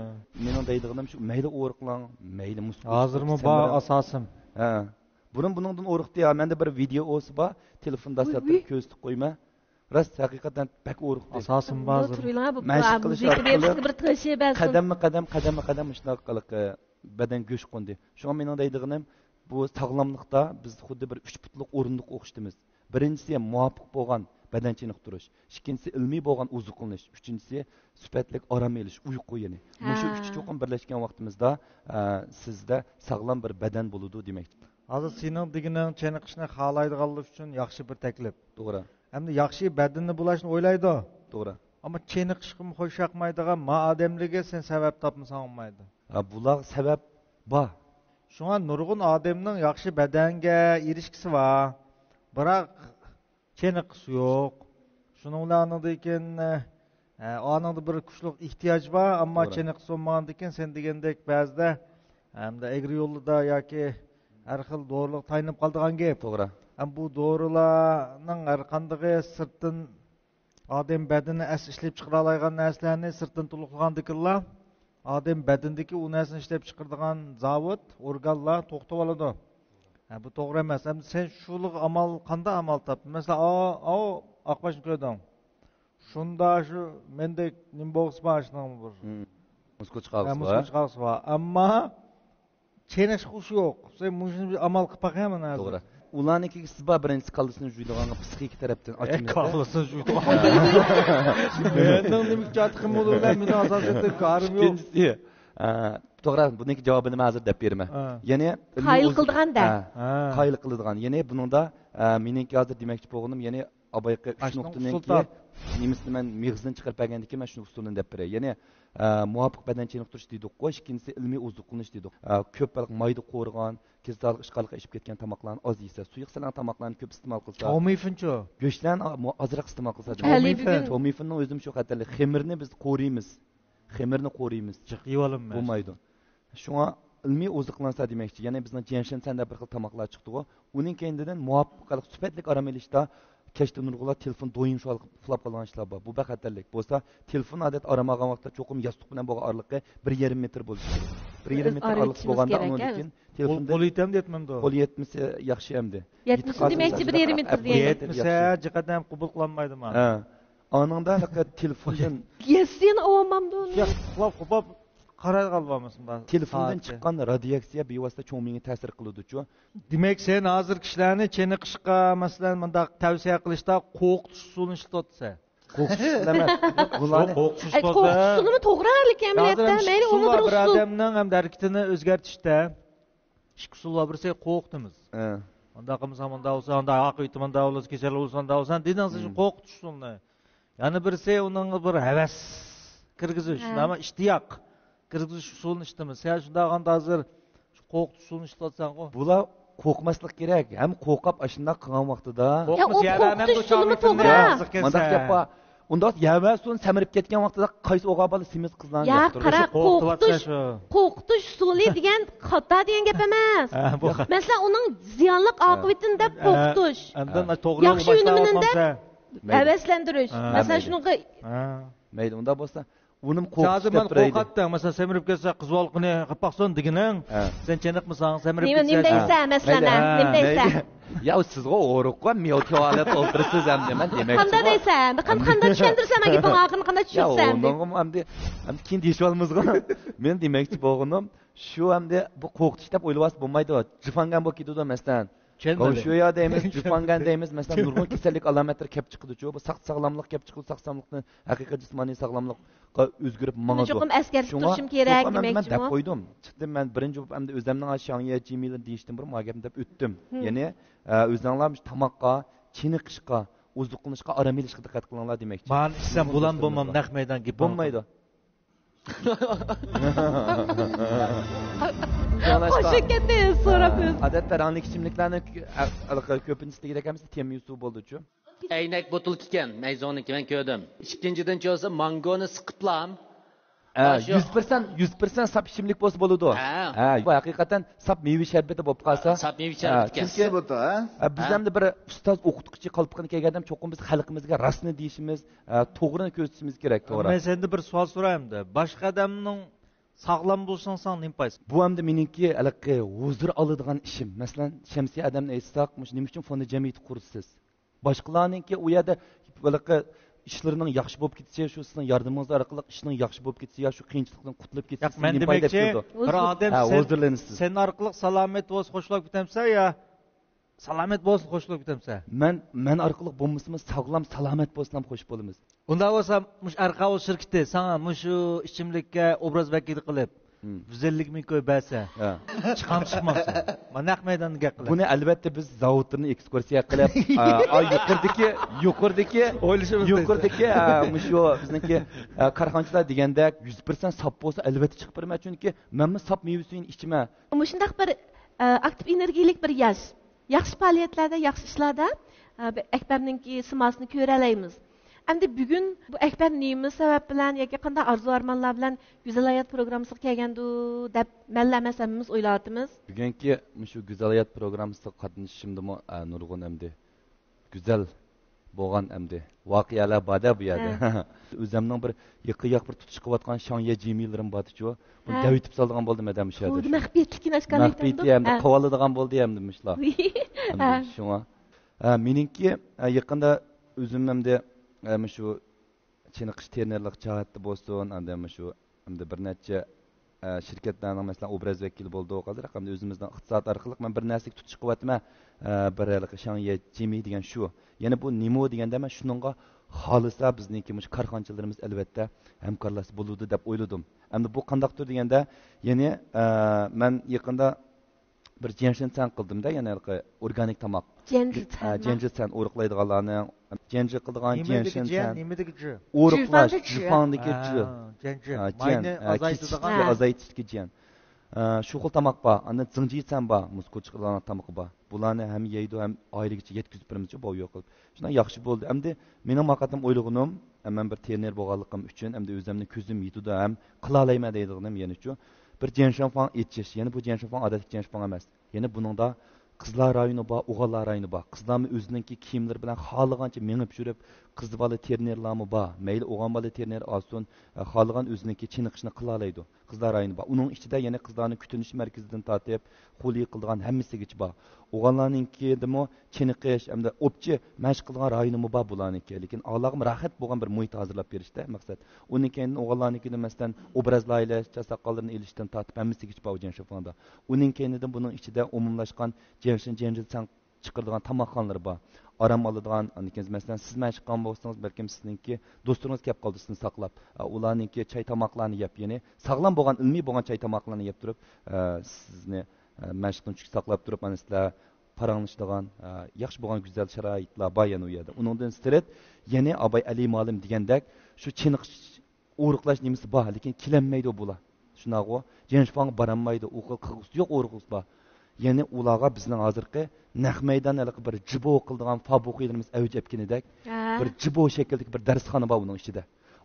مېنىڭ دەيدىغىنىم شۇ، مەيلى ئورۇقلاڭ، مەيلى مۇسكۇل. ھازىرمۇ بار ئاساسىم. ھە. بۇرۇن بۇنىڭدىن ئورۇقتى يا، مەندە بىر ۋىدېئوسى بار، تېلېفون داستىخاندا كۆرسىتىپ قويىمەن. راست، ھەقىقەتەن بەك ئورۇقتى. ئاساسىم بار ھازىر. مەشىق قىلىش ئارقىلىق، بىر تىڭشىپ، قەدەممۇ قەدەم، قەدەممۇ قەدەم مۇشۇنداق قىلىپ، بەدەن گۆش قوندى. شۇڭا مېنىڭ دەيدىغىنىم، بۇ ساغلاملىقتا بىز خۇددى بىر ئۈچ پۇتلۇق ئورۇندۇققا ئوخشىتىمىز. بىرىنچىسى مۇۋاپىق بولغان بەدەن چېنىقتۇرۇش، ئىككىنچىسى ئىلمىي بولغان ئوزۇقلىنىش، ئۈچىنچىسى سۈپەتلىك ئارام ئېلىش، ئۇيقۇ يەنى. مۇشۇ ھە. ئۈچى چوقۇم بىرلەشكەن ۋاقتىمىزدا، ئە، سىزدە ساغلام بىر بەدەن بولىدۇ دېمەكچى. ھازىر سېنىڭ دېگىنىڭ چېنىقىشنى خالايدىغانلار ئۈچۈن ياخشى بىر تەكلىپ. توغرا. ئەمدى ياخشى بەدىنى بۇلاشنى ئويلايدۇ. توغرا. ئەمما چېنىقىشقىمۇ خۇش ياقمايدىغان ما ئادەملەرگە سەن سەۋەب تاپمىساڭ بولمايدۇ. ھە، بۇلارغا سەۋەب بار. شۇڭا نۇرغۇن ئادەمنىڭ ياخشى بەدەنگە ئېرىشكۈسى بار. بىراق چېنىقىش يوق. شۇنىڭ بىلەن ئانىڭدىن كېيىن، ئە، ئانىڭدا بىر كۈچلۈك ئېھتىياج بار، ئەمما توغرا. چېنىقىش بولمىغاندىن كېيىن سەن دېگەندەك بەزىدە، ئەمدى ئەگرى يولدا ياكى ھەر خىل دورىلىق تايىنىپ قالىدىغان گەپ. توغرا. ئەم، بۇ دورىلارنىڭ ھەر قاندىقى سىرتتىن ئادەم بەدىنى ئەس ئىشلەپ چىقىرالايدىغان نەرسىلەرنى سىرتتىن تولۇقلىغاندىكىنلا، ئادەم بەدىنىدىكى ئۇ نەرسىنى ئىشلەپ چىقىرىدىغان زاۋۇت، ئورگانلار توختىۋالىدۇ. ھە، بۇ توغرا ئەمەس. ئەمدى سەن شۇلىغا ئامال، قانداق ئامال تاپتىڭ؟ مەسىلەن، ئاۋۇ، ئاۋۇ ئاقباشنى كۆردۈڭ. شۇندا شۇ مەندەك نېمە بولغۇسى بار شۇنىڭ بىر. مم. مۇسكۇل ھە، چىقارغۇسى مۇسكۇل بار. چىقارغۇسى بار. ئەمما چېنىقىشقا ئۇسۇل يوق. سەن مۇشۇنى بىر ئامال قىلىپ باقايمەن ھازىر. توغرا. ئۇلارنىڭكىگە سىز بار بىرىنچىسى كاللىسىنى جۇيىدىغانغا پسىخىكا تەرەپتىن ئاچىنىپ. كاللىسىنى جۇيىدىغان. مېنىڭ نېمە چاتىقىم بولۇر، مەن مېنىڭ ئاساسىيەتتە كارىم يوق. ئىككىنچىسى، ئە، توغرا، بۇنىڭكى جاۋابىنى مەن ھازىر دەپ بېرىمەن. ھە. يەنى قايىل قىلىدىغان دە. ھە، ھە. قايىل قىلىدىغان. يەنى بۇنىڭدا، ئە، مېنىڭكى ھازىر دېمەكچى بولغىنىم، يەنى ئابايقى ئۈچ نۇقتىنىڭكى نېمىسىنى مەن مېغىزىنى چىقىرىپ بەرگەندىن كېيىن مەن شۇنىڭ ئۇسۇلىنى دەپ بېرەي. يەنى، ئە، مۇۋاپىق بەدەن چېنىقتۇرۇش دېدۇققۇ، ئىككىنچىسى ئىلمىي ئوزۇقلىنىش دېدۇق. ئە، كۆپ بەلكى مايدا قورۇغان، كېسەللىك ئىشقارلىققا ئېشىپ كەتكەن تاماقلارنى ئاز يېسە، سۇيۇق سەلەڭ تاماقلارنى كۆپ ئىستېمال قىلسا. چاۋمىفىنچۇ؟ گۆشلەرنى ئا-، مۇ-، ئازراق ئىستېمال قىلسا. چاۋمىفىن. چاۋمىفىننىڭ ئۆزىمۇ شۇ خەتەرلىك. خېمىرنى بىز قورۇيمىز. خېمىرنى قورۇيمىز. جىق يېيىۋالىمىز. بولمايدۇ. شۇڭا ئىلمىي ئوزۇقلانسا دېمەكچى. يەنى بىزنىڭ جيەنشېن سەن دەپ بىر خىل تاماقلار چىقتىغۇ. ئۇنىڭ كەينىدىن مۇۋاپىق سۈپەتلىك ئارام ئېلىشتا كەچتە نۇرغۇنلار تېلېفون دويىن شۇ ئۇخلاپ قالغان ئىشلار بار. بۇ بەك خەتەرلىك. بولسا تېلېفون ئادەتتە ئارام ئالغان ۋاقىتتا چوقۇم ياستۇق بىلەن بولغان ئارىلىقى بىر يېرىم مېتىر بولۇشى كېرەك. بىر يېرىم مېتىر ئارىلىق بولغاندا ئۇنىڭدىن كېيىن تېلېفوندا قول يېتەمدۇ يەتمەمدۇ؟ قول يەتمىسە ياخشى ئەمدى. يەتمىسە دېمەكچى بىر يېرىم مېتىر دېگەن. يەتمىسە جىقەدەم قوبۇل قىلالمايدىما؟ ھە. ئانىڭدا تېلېفوندىن يەتسىنى ئاۋامامدۇ ئۇنى؟ قارايدىغان بولمىسۇن. تېلېفوندىن چىققان رادىياكسىيە بىۋاسىتە چوڭ مېڭىگە تەسىر قىلىدۇچۇ. دېمەك، سەن ھازىر كىشىلەرنى چېنىقىشقا، مەسىلەن، مۇنداق تەۋسىيە قىلىشتا قورقۇتۇش ئۇسۇلىنى ئىشلىتىۋاتىسەن. قورقۇتۇش ئۇسۇلى ئەمەس. بۇلارنى قورقۇتۇش ئۇسۇلىمۇ توغرا، لېكىن ئەمەلىيەتتە مەيلى ئۇنى بىر ئۇسۇل. بىر ئادەمنىڭ ھەمدە ھەرىكىتىنى ئۆزگەرتىشتە ئىككى ئۇسۇل بار. بىرسى قورقۇتىمىز. ھە. مۇنداق قىلمىساڭ مۇنداق بولسا، ئانداق ئاقىۋىتى مۇنداق بولسا، كېسەل بولسا، مۇنداق بولسا دېدىڭ، سىز شۇ قورقۇتۇش ئۇسۇلىنى. يەنە بىرسى ئۇنىڭغا بىر ھەۋەس كىرگۈزۈش، نېمە، ئىشتىياق كىرگۈزۈش ئۇسۇلىنى ئىشلىتىمىز. سەن شۇنداق قىلغاندا ھازىر شۇ قورقۇتۇش ئۇسۇلىنى ئىشلىتىۋاتىسەنغۇ. بۇلار قورقماسلىق كېرەك. ھەم قورقۇپ ئاشۇنداق قىلغان ۋاقتىدا. يا، ئۇ قورقۇتۇش ئۇسۇلىمۇ توغرا. مۇنداق گەپ بار. ئۇنداق يەۋە سۇنى سەمرىپ كەتكەن ۋاقتىدا قايسى ئوغا بالا سېمىز قىزلارنى يا، قارا، قورقۇتۇش، قورقۇتۇش ئۇسۇلى دېگەن خاتا دېگەن گەپ ئەمەس. مەسىلەن، ئۇنىڭ زىيانلىق ئاقىۋىتىنى دەپ قورقۇتۇش. ياخشى ئۈنۈمىنى دەپ ھەۋەسلەندۈرۈش. مەسىلەن، شۇنىڭغا. مەيلى، ئۇنداق بولسا، ئۇنىمۇ قورقۇتۇش دەپ بېرەيلى. قورقاتتىڭ. مەسىلەن، سەمرىپ كەتسە، قىز بالىنى قىلىپ باقسۇن دېگىنىڭ. سەن چېنىقمىساڭ، سەمرىپ كەتسە. نېمە دەيسەن، مەسىلەن، نېمە دەيسەن؟ يا، سىزغۇ ئورۇققا مېۋە تېۋەلەپ ئولتۇرىسىز ئەمدى، مەن دېمەكچى. قانداق دەيسەن؟ قانداق چۈشەندۈرسەم، مانا گېپىڭ ئاخىرىنى قانداق چۈشەندۈرسەم ئەمدى؟ ئۇنىڭغىمۇ ئەمدى، ئەمدى كېيىن دېيىشىۋالىمىزغۇ. مېنىڭ دېمەكچى بولغىنىم شۇ، ئەمدى بۇ قورقۇتۇش دەپ ئويلىۋالسا بولمايدۇ. جىفاڭگەن بولۇپ كېتىدۇ، مەسىلەن. چۈشەنمىدىم. گاۋشۇيا دەيمىز، جۇپاڭگەن دەيمىز، مەسىلەن، نۇرغۇن كېسەللىك ئالامەتلىرى كەپ چىقىدۇچۇ. بۇ ساق-، ساغلاملىق كەپ چىقىدۇ، ساق-سالاملىقنى ھەقىقىي جىسمانىي ساغلاملىققا ئۆزگىرىپ ماڭىدۇ. چوقۇم ئەسكەرتىپ شۇڭا تۇرۇشۇم كېرەك چوقۇم ئەمدى مەن دەپ دېمەكچىمۇ؟ قويدۇم. چىقتىم مەن بىرىنچى بولۇپ ئەمدى ئۆزەمنىڭ شاڭيە جىمىلىرىنى دېيىشتىن بۇرۇن ما گەپنى دەپ ئۆتتۈم. يەنى، ئە، ئۆزەڭلار مۇشۇ تاماققا، چېنىقىشقا، ئوزۇقلىنىشقا، ئارام ئېلىشقا دىققەت قىلىڭلار دېمەكچى. مانا ئىشسەم بۇلان بولمام، نەق مەيدان گېپىڭ. بولمايدۇ. شۇڭلاشقا قوشۇپ كەتتى، سوراپ ئۆز. ئادەتتە رەڭلىك ئىچىملىكلەرنىڭ كۆ-، ئە-، ھېلىقى كۆپىنچىسى دېگۈدەك ئەمەس، تېما سۇ بولىدۇچۇ. ئەينەك بوتۇلكا ئىكەن، نەيزۇڭنىڭكى مەن كۆردۈم. ئىككىنچىدىن چوسا مانگونى سىقىپلام. ھە، مانا شۇ. يۈز پىرسەنت، يۈز پىرسەنت ساپ ئىچىملىك بولسا بولىدۇ. ھە. ھە، بۇ ھەقىقەتەن ساپ مېۋە شەربىتى بولۇپ قالسا. ساپ مېۋە شەربىتى ھە، ئىكەن. چۈنكى، ئىسسى بولىدۇ، ھە؟ ھە، بىز ھە. ئەمدى بىر ئۇستاز ئوقۇتقۇچى قالپىقىنى كىيگەندە چوقۇم بىز خەلقىمىزگە راستنى دېيىشىمىز، ئە، توغرىنى كۆرسىتىشىمىز كېرەك، توغرا. مەن سەندىن بىر سوئال سوراي ئەمدى. باشقا ئادەمنىڭ ساغلام بولساڭ، ساڭا نېمە پايدىسى؟ بۇ ئەمدى مېنىڭكى ھېلىقى ھۇزۇر ئالىدىغان ئىشىم. مەسىلەن، شەمسىيە ئادەمنى ئېيتساق، مۇشۇ نېمە ئۈچۈن فوند جەمئىيىتى قۇرىسىز؟ باشقىلارنىڭكى ئۇ يەردە ھېلىقى ئىشلىرىنىڭ ياخشى بولۇپ كېتىشى، شۇ سىزنىڭ ياردىمىڭىز ئارقىلىق ئىشنىڭ ياخشى بولۇپ كېتىشى يا شۇ قىيىنچىلىقتىن قۇتۇلۇپ كېتىشى ياق، سىزگە مەن نېمە پايدا دېمەكچى، كېلىدۇ؟ بىر ئادەم ھە، سەن، ھۇزۇرلىنىسىز. سەن ئارقىلىق سالامەت بولسا خوشلاپ كېتەمسەن يا؟ سالامەت بولسۇن، خوشلاپ كېتەمسەن. مەن، مەن ئارقىلىق بولمىسىمۇ، ساغلام، سالامەت بولسىلا خوش بولىمىز. ئۇنداق بولسا، مۇشۇ ئەرقاۋۇل شىركىتى ساڭا مۇشۇ ئىچىملىككە ئوبراز ۋەكىلى قىلىپ، مم. يۈز ئەللىك مىڭ كوي بەرسە، ھە. چىقام چىقمامسەن؟ مانا نەق مەيداندا گەپ قىلىڭ. بۇنى ئەلۋەتتە بىز زاۋۇتلىرىنى ئېكسكۇرسىيە قىلىپ، ئا، ئا، يۇقىرىدىكى، يۇقىرىدىكى، ئويلىشىمىز يۇقىرىدىكى، ئا، مۇشۇ بىزنىڭكى، ئا، كارخانىچىلار دېگەندەك يۈز پىرسەنت ساپ بولسا، ئەلۋەتتە چىقىپ بېرىمەن، چۈنكى مەنمۇ ساپ مېۋە سۈيىنى ئىچىمەن. مۇشۇنداق بىر، ئا، ئاكتىپ ئېنېرگىيىلىك بىر ياش. ياخشى پائالىيەتلەردە، ياخشى ئىشلاردا، ئە، بىر ئەكبەرنىڭكى سىماسىنى كۆرەلەيمىز. ئەمدى بۈگۈن بۇ ئەكبەر نېمە سەۋەب بىلەن ياكى قانداق ئارزۇ-ئارمانلار بىلەن گۈزەل ھايات پروگراممىسىغا كەلگەندۇ دەپ مەنلا ئەمەس ھەممىمىز ئويلاۋاتىمىز. بۈگۈنكى مۇشۇ گۈزەل ھايات پروگراممىسىغا قاتنىشىشىمدىمۇ، ئە، نۇرغۇن ئەمدى گۈزەل بولغان ئەمدى ۋەقەلەر بار-دە بۇ يەردە. ھە. ئۆزۈمنىڭ بىر يېقىن ياق بىر تۇتۇش قىلىۋاتقان شاڭيە جىمىلىرىم بارتىچۇ. بۇنى ھە. دەۋېتىپ سالىدىغان بولدىم ئادەم ئىش يەردە. خۇددى مەخپىيەتلىكىنى ئاشكارىلايدۇ. مەخپىيىتى ئەمدى ھە. قىلىۋالىدىغان بولدى ئەمدى مۇشۇلار. ھە. ئەمدى شۇڭا. ھە، مېنىڭكى، ھە، يېقىندا ئۆزۈم ئەمدى، ھە، مۇشۇ چېنىقىش تېرنېرلىق جەھەتتە بولسۇن، ئاندىن مۇشۇ ئەمدى بىر نەچچە، ئە، شىركەتلەرنىڭ، مەسىلەن، ئوبراز ۋەكىلى بولدۇق. ھازىر ئەمدى ئۆزىمىزنىڭ ئىقتىساد ئارقىلىق مەن بىر نەرسىگە تۇتۇش قىلىۋاتىمەن. ئە، بىر ھېلىقى شاڭيې جىمى دېگەن شۇ. يەنە بۇ نېمو دېگەندە مەن شۇنىڭغا خالىسا بىزنىڭكى مۇشۇ كارخانىچىلىرىمىز ئەلۋەتتە ھەمكارلاشسا بولىدۇ دەپ ئويلىدىم. ئەمدى بۇ قانداقتۇر دېگەندە، يەنى، ئە، مەن يېقىندا بىر جيەنشىنسەن قىلدىم-دە، يەنە ھېلىقى ئورگانىك تاماق. جيەنشىنسەنما؟ ئە، جيەنشىنسەن ئورۇقلايدىغانلارنىڭ، جيەنجى قىلىدىغان نېمىدىكى جيەنشىنسەن. جيەن؟ نېمىدىكى جي؟ ئورۇقلاش، جۈفاڭدىكى جى. جۈفاڭدىكى جى. ھە، جيەنجى. ھە، جيەن. ماينى ھە، ئازايتىدىغان. كېسىشنى ئازايتىشتىكى جيەن. ئە، شۇ خىل تاماق بار. ئاندىن زىڭجىسەن بار، مۇسكۇ چىقىدىغان تامىقى بار. بۇلارنى ھەم يەيدۇ، ھەم ئائىلىگىچە يەتكۈزۈپ بېرىمىزچۇ، باۋ يوق قىلىپ. شۇنداق ياخشى بولدى. ئەمدى مېنىڭ ماقاتىم ئويلىغىنىم، مەن بىر تېرنېر بولغانلىقىم ئۈچۈن، ئەمدى ئۆزۈمنى كۆزۈم يېتىدۇ ھەم قىلالايمەن دەيدىغىنىم يەنىچۇ، بىر جيەنشىنفاڭ ئېچىش. يەنە بۇ جيەنشىنفاڭ ئادەتتىكى جيەنشىنفاڭ ئەمەس. يەنە بۇنىڭدا قىزلار رايونى بار، ئوغۇللار رايونى بار. قىزلارمۇ ئۆزىنىڭكى كىيىملىرى بىلەن خالىغانچە مېڭىپ يۈرۈپ، قىز بالا تېرنېرلارمۇ بار. مەيلى ئوغۇل بالا تېرنېر ئالسۇن، خالىغان ئۆزىنىڭكى چېنىقىشنى قىلالايدۇ. قىزلار رايونى بار. ئۇنىڭ ئىچىدە يەنە قىزلارنىڭ كۈتۈنۈش مەركىزىدىن تارتىپ، خۇلى قىلىدىغان ھەممىسىگىچە بار. ئوغۇللارنىڭكىدىمۇ چېنىقىش ھەمدە ئوپچە مەشىق قىلىدىغان رايونىمۇ بار بۇلارنىڭكى. لېكىن ئاغىلارغىمۇ راھەت بولغان بىر مۇھىت ھازىرلاپ بېرىشتە مەقسەت. ئۇنىڭ كەينىدىن ئوغۇللارنىڭكىدىن، مەسىلەن، ئوبراز لايىھەلەش، چاچ ساقاللىرىنى ئېلىشتىن تارتىپ ھەممىسىگىچە بار ئۇ جيەنشىنفاڭدا. ئۇنىڭ كەينىدىن بۇنىڭ ئىچىدە ئومۇملاشقان جيەنشىن، جيەنجىسەن چىقىرىدىغان تاماقخانىلىرى بار. ئارام ئالىدىغان، ئاندىن كېيىن، مەسىلەن، سىز مەشىق قىلغان بولسىڭىز، بەلكىم سىزنىڭكى دوستلىرىڭىز كەپ قالىدۇ سىزنى ساقلاپ. ئە، ئۇلارنىڭكى چاي تاماقلارنى يەپ، يەنى ساغلام بولغان، ئىلمىي بولغان چاي تاماقلارنى يەپ تۇرۇپ، ئە، سىزنى، ئە، مەشىقتىن چۈشكە ساقلاپ تۇرۇپ، مانا سىلەر پاراڭلىشىدىغان، ئە، ياخشى بولغان گۈزەل شارائىتلار بار يەنە ئۇ يەردە. ئۇنىڭدىن سىرت، يەنە ئاباي ئەلى مۇئەللىم دېگەندەك، شۇ چېنىقىش ئورۇقلاش نېمىسى بار، لېكىن كېلەلمەيدۇ بۇلار. شۇنداقغۇ، جيەنشىفاڭغا بارالمايدۇ، ئۇ خىل قىلغۇسى يوق، ئورۇقلۇقى بار. يەنى ئۇلارغا بىزنىڭ ھازىرقى نەق مەيدان ھېلىقى بىر جىبو قىلىدىغان فابۇخىلىرىمىز ئەۋج ئەپكىنىدەك، ھە. بىر جىبو شەكىلدىكى بىر دەرسخانا بار ئۇنىڭ ئىچىدە.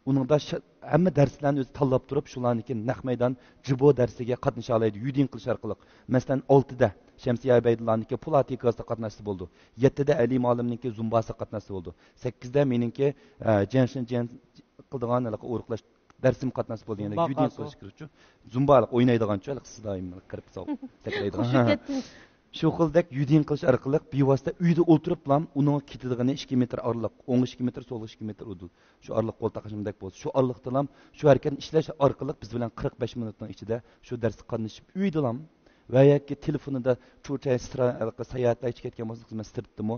ئۇنىڭدا شا-، ھەممە دەرسلەرنى ئۆزى تاللاپ تۇرۇپ، شۇلارنىڭكى نەق مەيدان جىبو دەرسىگە قاتنىشالايدۇ، يۈدىن قىلىش ئارقىلىق. مەسىلەن، ئالتىدە شەمسىيە ئەبەيدۇللانىڭكى پۇل ئاتىكاسىغا قاتناشسا بولىدۇ. يەتتىدە ئەلى مۇئەللىمنىڭكى زۇمباسىغا قاتناشسا بولىدۇ. سەككىزدە مېنىڭكى، ئە، جيەنشىن، جيەن قىلىدىغان ھېلىقى ئورۇقلاش دەرسىمۇ قاتناشسا بولىدۇ، يەنە زۇمبا يۈدىن قىلىش كېرەكچۇ. زۇمبا ئوينايدىغانچۇ، ھېلىقى سىز دائىم قىرىپ ساۋۇپ سەكرەيدىغان. قوشۇپ كەتتىڭىز. شۇ خىلدەك يۈدىن قىلىش ئارقىلىق بىۋاسىتە ئۆيدە ئولتۇرۇپلا ئۇنىڭ كېتىدىغىنى ئىككى مېتىر ئارىلىق، ئوڭغا ئىككى مېتىر، سولغا ئىككى مېتىر ئۇدۇل. شۇ ئارىلىق قول تاقىشىمدەك بولسا، شۇ ئارىلىقتىلا شۇ ھەرىكەتنى ئىشلەش ئارقىلىق بىز بىلەن قىرىق بەش مىنۇتنىڭ ئىچىدە شۇ دەرسكە قاتنىشىپ ئۆيدىلا ۋە ياكى تېلېفونىدا تۇر تېسترا ساياھەتلەر ئىچىگە كەتكەن بولسا، خىزمەت سىرتتىمۇ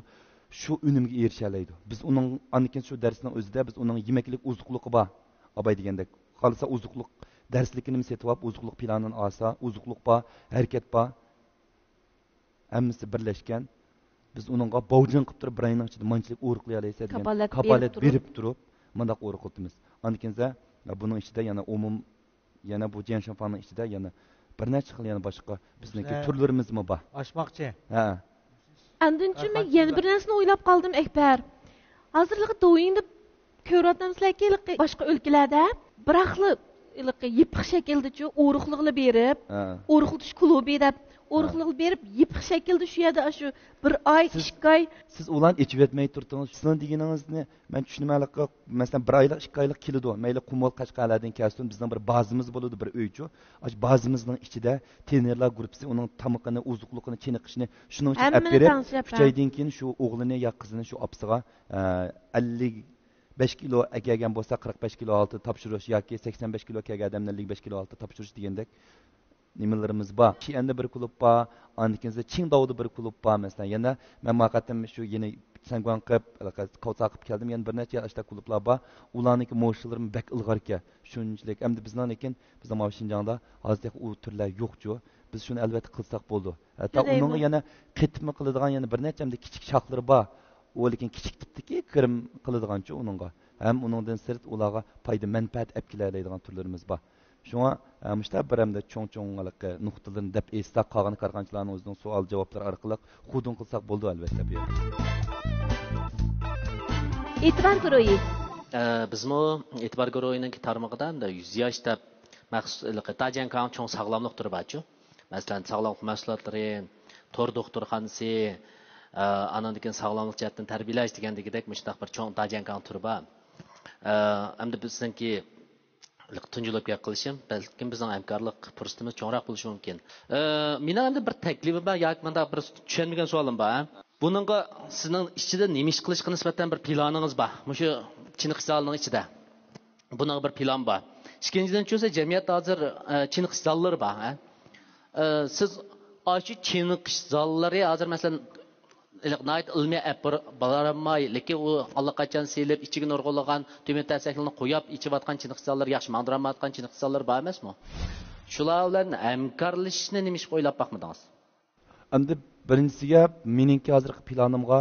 شۇ ئۈنۈمگە ئېرىشەلەيدۇ. بىز ئۇنىڭ ئاندىن كېيىن شۇ دەرسنىڭ ئۆزىدە بىز ئۇنىڭ يېمەكلىك ئوزۇقلۇقى بار، ئاباي دېگەندەك، خالىسا ئوزۇقلۇق دەرسلىكىنى سېتىۋاپ، ئوزۇقلۇق پىلانىنى ئالسا، ئوزۇقلۇق بار، ھەرىكەت بار، ھەممىسى بىرلەشكەن. بىز ئۇنىڭغا باۋجېن قىلىپ تۇرۇپ، بىر ئاينىڭ ئىچىدە مانچىلىك ئورۇقلىيالايسەن دېگەن كاپالەت كاپالەت بېرىپ بېرىپ تۇرۇپ، مۇنداق ئورۇقلىتىمىز. ئاندىن كېيىن بۇنىڭ ئىچىدە يەنە ئومۇم، يەنە بۇ جيەنشىنفاڭنىڭ ئىچىدە يەنە بىر نەچچە خىل يەنە باشقا بىزنىڭكى ھە. تۈرلىرىمىزمۇ بار. ئاشماقچى. ھە. ئاندىنچۇ مەن يەنە بىر نەرسىنى ئويلاپ قالدىم، ئەكبەر. ھازىرلىقى دوۋيىندا كۆرۈۋاتامسىلەركى، ھېلىقى باشقا ئۆلكىلەردە بىراقلا ھېلىقى يېپىق شەكىلدىچۇ ئورۇقلىغىلى بېرىپ، ھە. ئورۇقلىتىش كۇلۇبى دەپ ھە. ئورۇقلىغىلى بېرىپ، يېپىق شەكىلدە شۇ يەردە شۇ بىر ئاي، سىز، ئىككى ئاي. سىز ئۇلارنى ئېچىۋەتمەي تۇرتىڭىز. سىزنىڭ دېگىنىڭىزنى مەن چۈشىنىمەنلىكى، مەسىلەن، بىر ئايلىق، ئىككى ئايلىق كېلىدۇ. مەيلى قۇمۇل، قەشقەرلەردىن كەلسۇن، بىزنىڭ بىر بازىمىز بولىدۇ، بىر ئۆيچۇ. ئاشۇ بازىمىزنىڭ ئىچىدە تېنېرلار گۇرۇپپىسى ئۇنىڭ تامىقىنى، ئوزۇقلۇقىنى، چېنىقىشىنى، شۇنىڭ ئۈچۈن ئەپ ھەممىنى بېرىپ، تەڭشەپ، ئۈچ ھە. ئايدىن كېيىن شۇ ئوغلىنى يا قىزىنى شۇ ئاپىسىغا، ئە، ئەللىك بەش كىلو ئەكەلگەن بولسا، قىرىق بەش كىلو ھالىتىدە تاپشۇرۇش ياكى سەكسەن بەش كىلو كەلگەن ئادەمنى ئەللىك بەش كىلو ھالىتىدە تاپشۇرۇش دېگەندەك نېمىلىرىمىز بار. شىئەندە بىر كۇلۇب بار، ئاندىن كېيىن چىڭداۋدا بىر كۇلۇب بار. مەسىلەن، يەنە مەن ما قېتىم شۇ يەنە سەنگۇەن قىلىپ، كاۋسا قىلىپ كەلدىم. يەنە بىر نەچچە ئاشۇنداق كۇلۇبلار بار. ئۇلارنىڭكى موشىلىرىمۇ بەك ئىلغاركەن. شۇنچىلىك. ئەمدى بىزنىڭكىن، بىزنىڭ ماۋۇ شىنجاڭدا ھازىر تېخى ئۇ تۈرلەر يوقچۇ. بىز شۇنى ئەلۋەتتە قىلساق بولىدۇ. ھەتتا ئۇنىڭغا يەنە قېتىپمۇ قىلىدىغان يەنە بىر نەچچە ئەمدى كىچىك شاخلىرى بار. ئۇ لېكىن كىچىك تىپتىكى كىرىم قىلىدىغانچۇ ئۇنىڭغا. ھەم ئۇنىڭدىن سىرت ئۇلارغا پايدا مەنپەئەت ئەپ كېلەلەيدىغان تۈرلىرىمىز بار. شۇڭا، ئە، مۇشۇنداق بىر ئەمدى چوڭ-چوڭ ھېلىقى نۇقتىلىرىنى دەپ ئېيتساق، قالغان كارخانىچىلارنىڭ ئۆزىنىڭ سوئال جاۋابلىرى ئارقىلىق خۇدۇن قىلساق بولىدۇ، ئەلۋەتتە، بۇ يەردە. ئېتىبار گۇرۇھى. ئە، بىزمۇ ئېتىبار گۇرۇھىنىڭكى تارمىقىدا ئەمدى يۈز ياش دەپ مەخسۇس ھېلىقى تاجيەنكاڭ چوڭ ساغلاملىق تۈرى بارچۇ. مەسىلەن، ساغلاملىق مەھسۇلاتلىرى، تور دوختۇرخانىسى، ئە، ئانىڭدىن كېيىن ساغلاملىق جەھەتتىن تەربىيەلەش دېگەندىكىدەك مۇشۇنداق بىر چوڭ تاجيەنكاڭ تۈرى بار. ئە، ئەمدى بىزنىڭكى تۇنجى لوپكا قىلىشىم، بەلكىم بىزنىڭ ھەمكارلىق پۇرسىتىمىز چوڭراق بولۇشى مۇمكىن. ئە، مېنىڭ ئەمدى بىر تەكلىپىم بار ياكى مۇنداق بىر چۈشەنمىگەن سوئالىم بار. بۇنىڭغا سىزنىڭ ئىچىدە نېمە ئىش قىلىشقا نىسبەتەن بىر پىلانىڭىز بار، مۇشۇ چېنىقىش زالىنىڭ ئىچىدە؟ بۇنىڭغا بىر پىلان بار. ئىككىنچىدىن، چۈنكى جەمئىيەتتە ھازىر، ئە، چېنىقىش زاللىرى بار، ھە؟ ئە، سىز ئاشۇ چېنىقىش زاللىرى ھازىر، مەسىلەن، ناھايىتى ئىلمىي ئەپ بارالماي، لېكىن ئۇ ئاللىقاچان سېلىپ، ئىچىگە نۇرغۇنلىغان تۆمۈر تەرسەكلىرىنى قويۇپ، ئېچىۋاتقان چېنىقىش زاللىرى، ياخشى ماڭدۇرالمايۋاتقان چېنىقىش زاللىرى بار ئەمەسمۇ؟ شۇلار بىلەن ھەمكارلىشىشنى نېمە ئىشقا ئويلاپ باقمىدىڭىز؟ ئەمدى بىرىنچىسىگە، مېنىڭكى ھازىرقى پىلانىمغا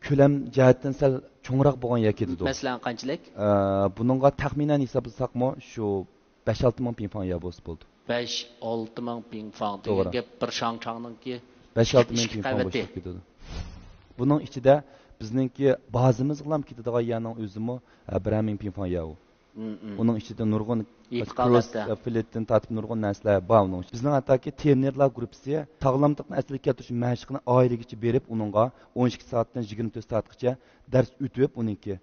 كۆلەم جەھەتتىن سەل چوڭراق بولغان يەر كېتىدۇ. مەسىلەن، قانچىلىك؟ ئە، بۇنىڭغا تەخمىنەن ھېسابلىساقمۇ، شۇ بەش ئالتە مىڭ پىڭفاڭ يەر بولسا بولىدۇ. بەش ئالتە مىڭ پىڭفاڭ دېگەن گەپ بىر شاڭچاڭنىڭكى بەش ئالتە مىڭ ئىككى پىڭفاڭ قەۋىتى. بولۇشلۇق كېتىدۇ. بۇنىڭ ئىچىدە بىزنىڭكى بازىمىزغىلا كېتىدىغان يەرنىڭ ئۆزىمۇ، ئە، بىرەر مىڭ پىڭفاڭ يەر ئۇ. ئۇنىڭ ئىچىدە نۇرغۇن كروس، ئېتىقادلاردا. ئە، فلېتتىن تارتىپ نۇرغۇن نەرسىلەر بار ئۇنىڭ ئىچىدە. بىزنىڭ ھەتتاكى تېرنېرلار گۇرۇپپىسى ساغلاملىقنى ئەسلىگە كەلتۈرۈش مەشىقىنى ئائىلىگىچە بېرىپ، ئۇنىڭغا ئون ئىككى سائەتتىن يىگىرمە تۆت سائەتقىچە دەرس ئۆتۈپ، ئۇنىڭكى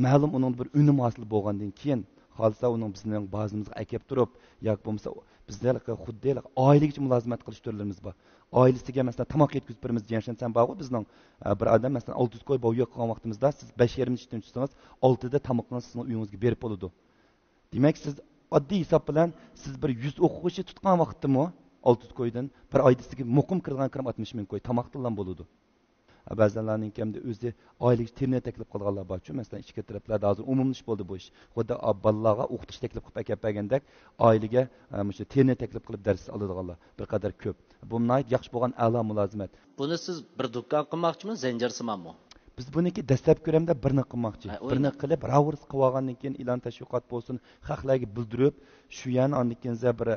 مەلۇم ئۇنىڭدا بىر ئۈنۈم ھاسىل بولغاندىن كېيىن، خالىسا ئۇنىڭ بىزنىڭ بازىمىزغا ئەكەپ تۇرۇپ، ياكى بولمىسا بىزدە ھېلىقى خۇددى ھېلىقى ئائىلىگىچە مۇلازىمەت قىلىش تۈرلىرىمىز بار. ئائىلىسىگە، مەسىلەن، تاماق يەتكۈزۈپ بېرىمىز، جيەنشەنسەن بارغۇ بىزنىڭ، ئە، بىر ئادەم، مەسىلەن، ئالتە يۈز كوي باۋيۈ قىلغان ۋاقتىمىزدا سىز بەش يېرىم چۈشتىن چۈشسىڭىز، ئالتىدە تامىقىڭىز سىزنىڭ ئۆيىڭىزگە بېرىپ بولىدۇ. دېمەك، سىز ئاددىي ھېساب بىلەن سىز بىر يۈز ئوقۇغۇچى تۇتقان ۋاقىتتىمۇ ئالتە يۈز كويدىن بىر ئايدا سىزگە مۇقىم كىرىدىغان كىرىم ئاتمىش مىڭ كوي تاماقتىنلا بولىدۇ. بەزىلەرنىڭكى ئەمدى ئۆزى ئائىلىگە تېرنېر تەكلىپ قىلىدىغانلار بارچۇ، مەسىلەن، ئىچكىرى تەرەپلەردە ھازىر ئومۇملىشىپ بولدى بۇ ئىش. خۇددى ئا-، بالىلارغا ئوقۇتۇش تەكلىپ قىلىپ ئەكەپ بەرگەندەك، ئائىلىگە، ئە، مۇشۇ تېرنېر تەكلىپ قىلىپ دەرس ئالىدىغانلار بىر قەدەر كۆپ. بۇ ناھايىتى ياخشى بولغان ئەلا مۇلازىمەت. بۇنى سىز بىر دۇكان قىلماقچىمۇ، زەنجىرسىمانمۇ؟ بىز بۇنىڭكى دەسلەپكى كۆلەمدە بىرنى قىلماقچى. ھە، بىرنى قىلىپ، راۋۇرس قىلىۋالغاندىن كېيىن، ئېلان تەشۋىقات بولسۇن، خەقلەرگە بىلدۈرۈپ، شۇ يەرنى ئاندىن كېيىن بىر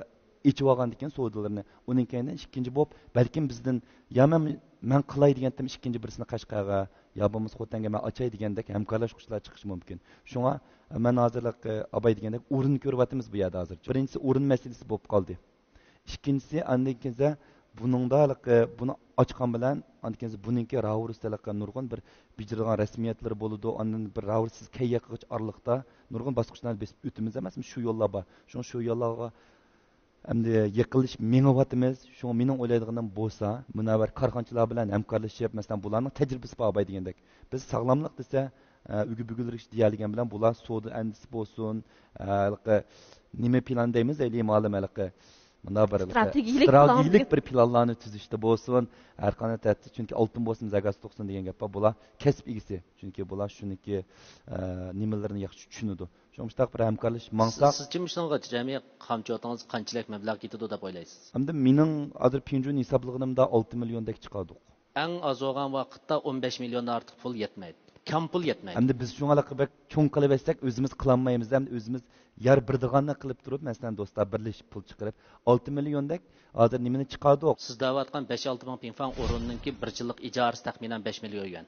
ئېچىۋالغاندىن كېيىن سودىلىرىنى، ئۇنىڭ كەينىدىن ئىككىنچى بولۇپ، بەلكىم بىزدىن، يا مەن، مەن قىلاي دېگەنتىم ئىككىنچى بىرسىنى قەشقەرگە، يا بولمىسا خوتەنگە مەن ئاچاي دېگەندەك ھەمكارلاشقۇچىلار چىقىشى مۇمكىن. شۇڭا مەن ھازىرلىق، ئاباي دېگەندەك ئورۇن كۆرۈۋاتىمىز بۇ يەردە ھازىرچە. بىرىنچىسى ئورۇن مەسىلىسى بولۇپ قالدى. ئىككىنچىسى، ئاندىن كېيىنسە بۇنىڭدا ھېلىقى بۇنى ئاچقان بىلەن، ئاندىن كېيىنسە بۇنىڭكى راۋۇرستا ھېلىقى نۇرغۇن بىر بېجىرىدىغان رەسمىيەتلىرى بولىدۇ. ئاندىن بىر راۋۇرس سىز كەي ياقىغىچە ئارىلىقتا نۇرغۇن باسقۇچلارنى بېسىپ ئۆتىمىز ئەمەسمۇ؟ شۇ يوللار بار. شۇڭا شۇ يوللارغا ئەمدى يېقىنلىشىپ مېڭىۋاتىمىز. شۇڭا مېنىڭ ئويلايدىغىنىم بولسا، مۇنەۋۋەر كارخانىچىلار بىلەن ھەمكارلىشىپ، مەسىلەن، بۇلارنىڭ تەجرىبىسى بار ئاباي دېگەندەك. بىز ساغلاملىق دېسە، ئە، ئۈگە بۈگۈلرىك دېيەلىگەن بىلەن بۇلار سودا ئەندىسى بولسۇن، ئە، ھېلىقى نېمە پىلان دەيمىز، ئەيلى مالىم ھېلىقى مۇنداق بىر ستراتېگىيىلىك پىلان ستراتېگىيىلىك بىر پىلانلارنى تۈزۈشتە بولسۇن، ھەر قانداق تەھدىت، چۈنكى ئالتۇن بولسۇن، زاكاز تۇغسۇن دېگەن گەپ بار. بۇلار كەسىپ ئىگىسى، چۈنكى بۇلار شۇنىڭكى، ئە، نېمىلىرىنى ياخشى چۈشىنىدۇ. شۇڭا مۇشۇنداق بىر ھەمكارلىشىپ ماڭساق. سىز، سىزچە مۇشۇنىڭغا جەمئىي خامچوتىڭىز قانچىلىك مەبلەغ كېتىدۇ دەپ ئويلايسىز؟ ئەمدى مېنىڭ ھازىر پيۇنجۇن ھېسابلىغىنىمدا ئالتە مىليوندەك چىقاردۇق. ئەڭ ئاز بولغان ۋاقىتتا ئون بەش مىليوندىن ئارتۇق پۇل يەتمەيدۇ. كام پۇل يەتمەيدۇ. ئەمدى بىز شۇڭا ھېلىقى بەك چوڭ قىلىۋەتسەك، ئۆزىمىز قىلالمايمىز. ئەمدى ئۆزىمىز يار بېرىدىغاننى قىلىپ تۇرۇپ، مەسىلەن، دوستلار بىرلىشىپ پۇل چىقىرىپ، ئالتە مىليوندەك ھازىر نېمىنى چىقاردۇق؟ سىز دەۋاتقان بەش ئالتە مىڭ پىڭفاڭ ئورۇننىڭكى بىر يىللىق ئىجارىسى تەخمىنەن بەش مىليون يۈەن.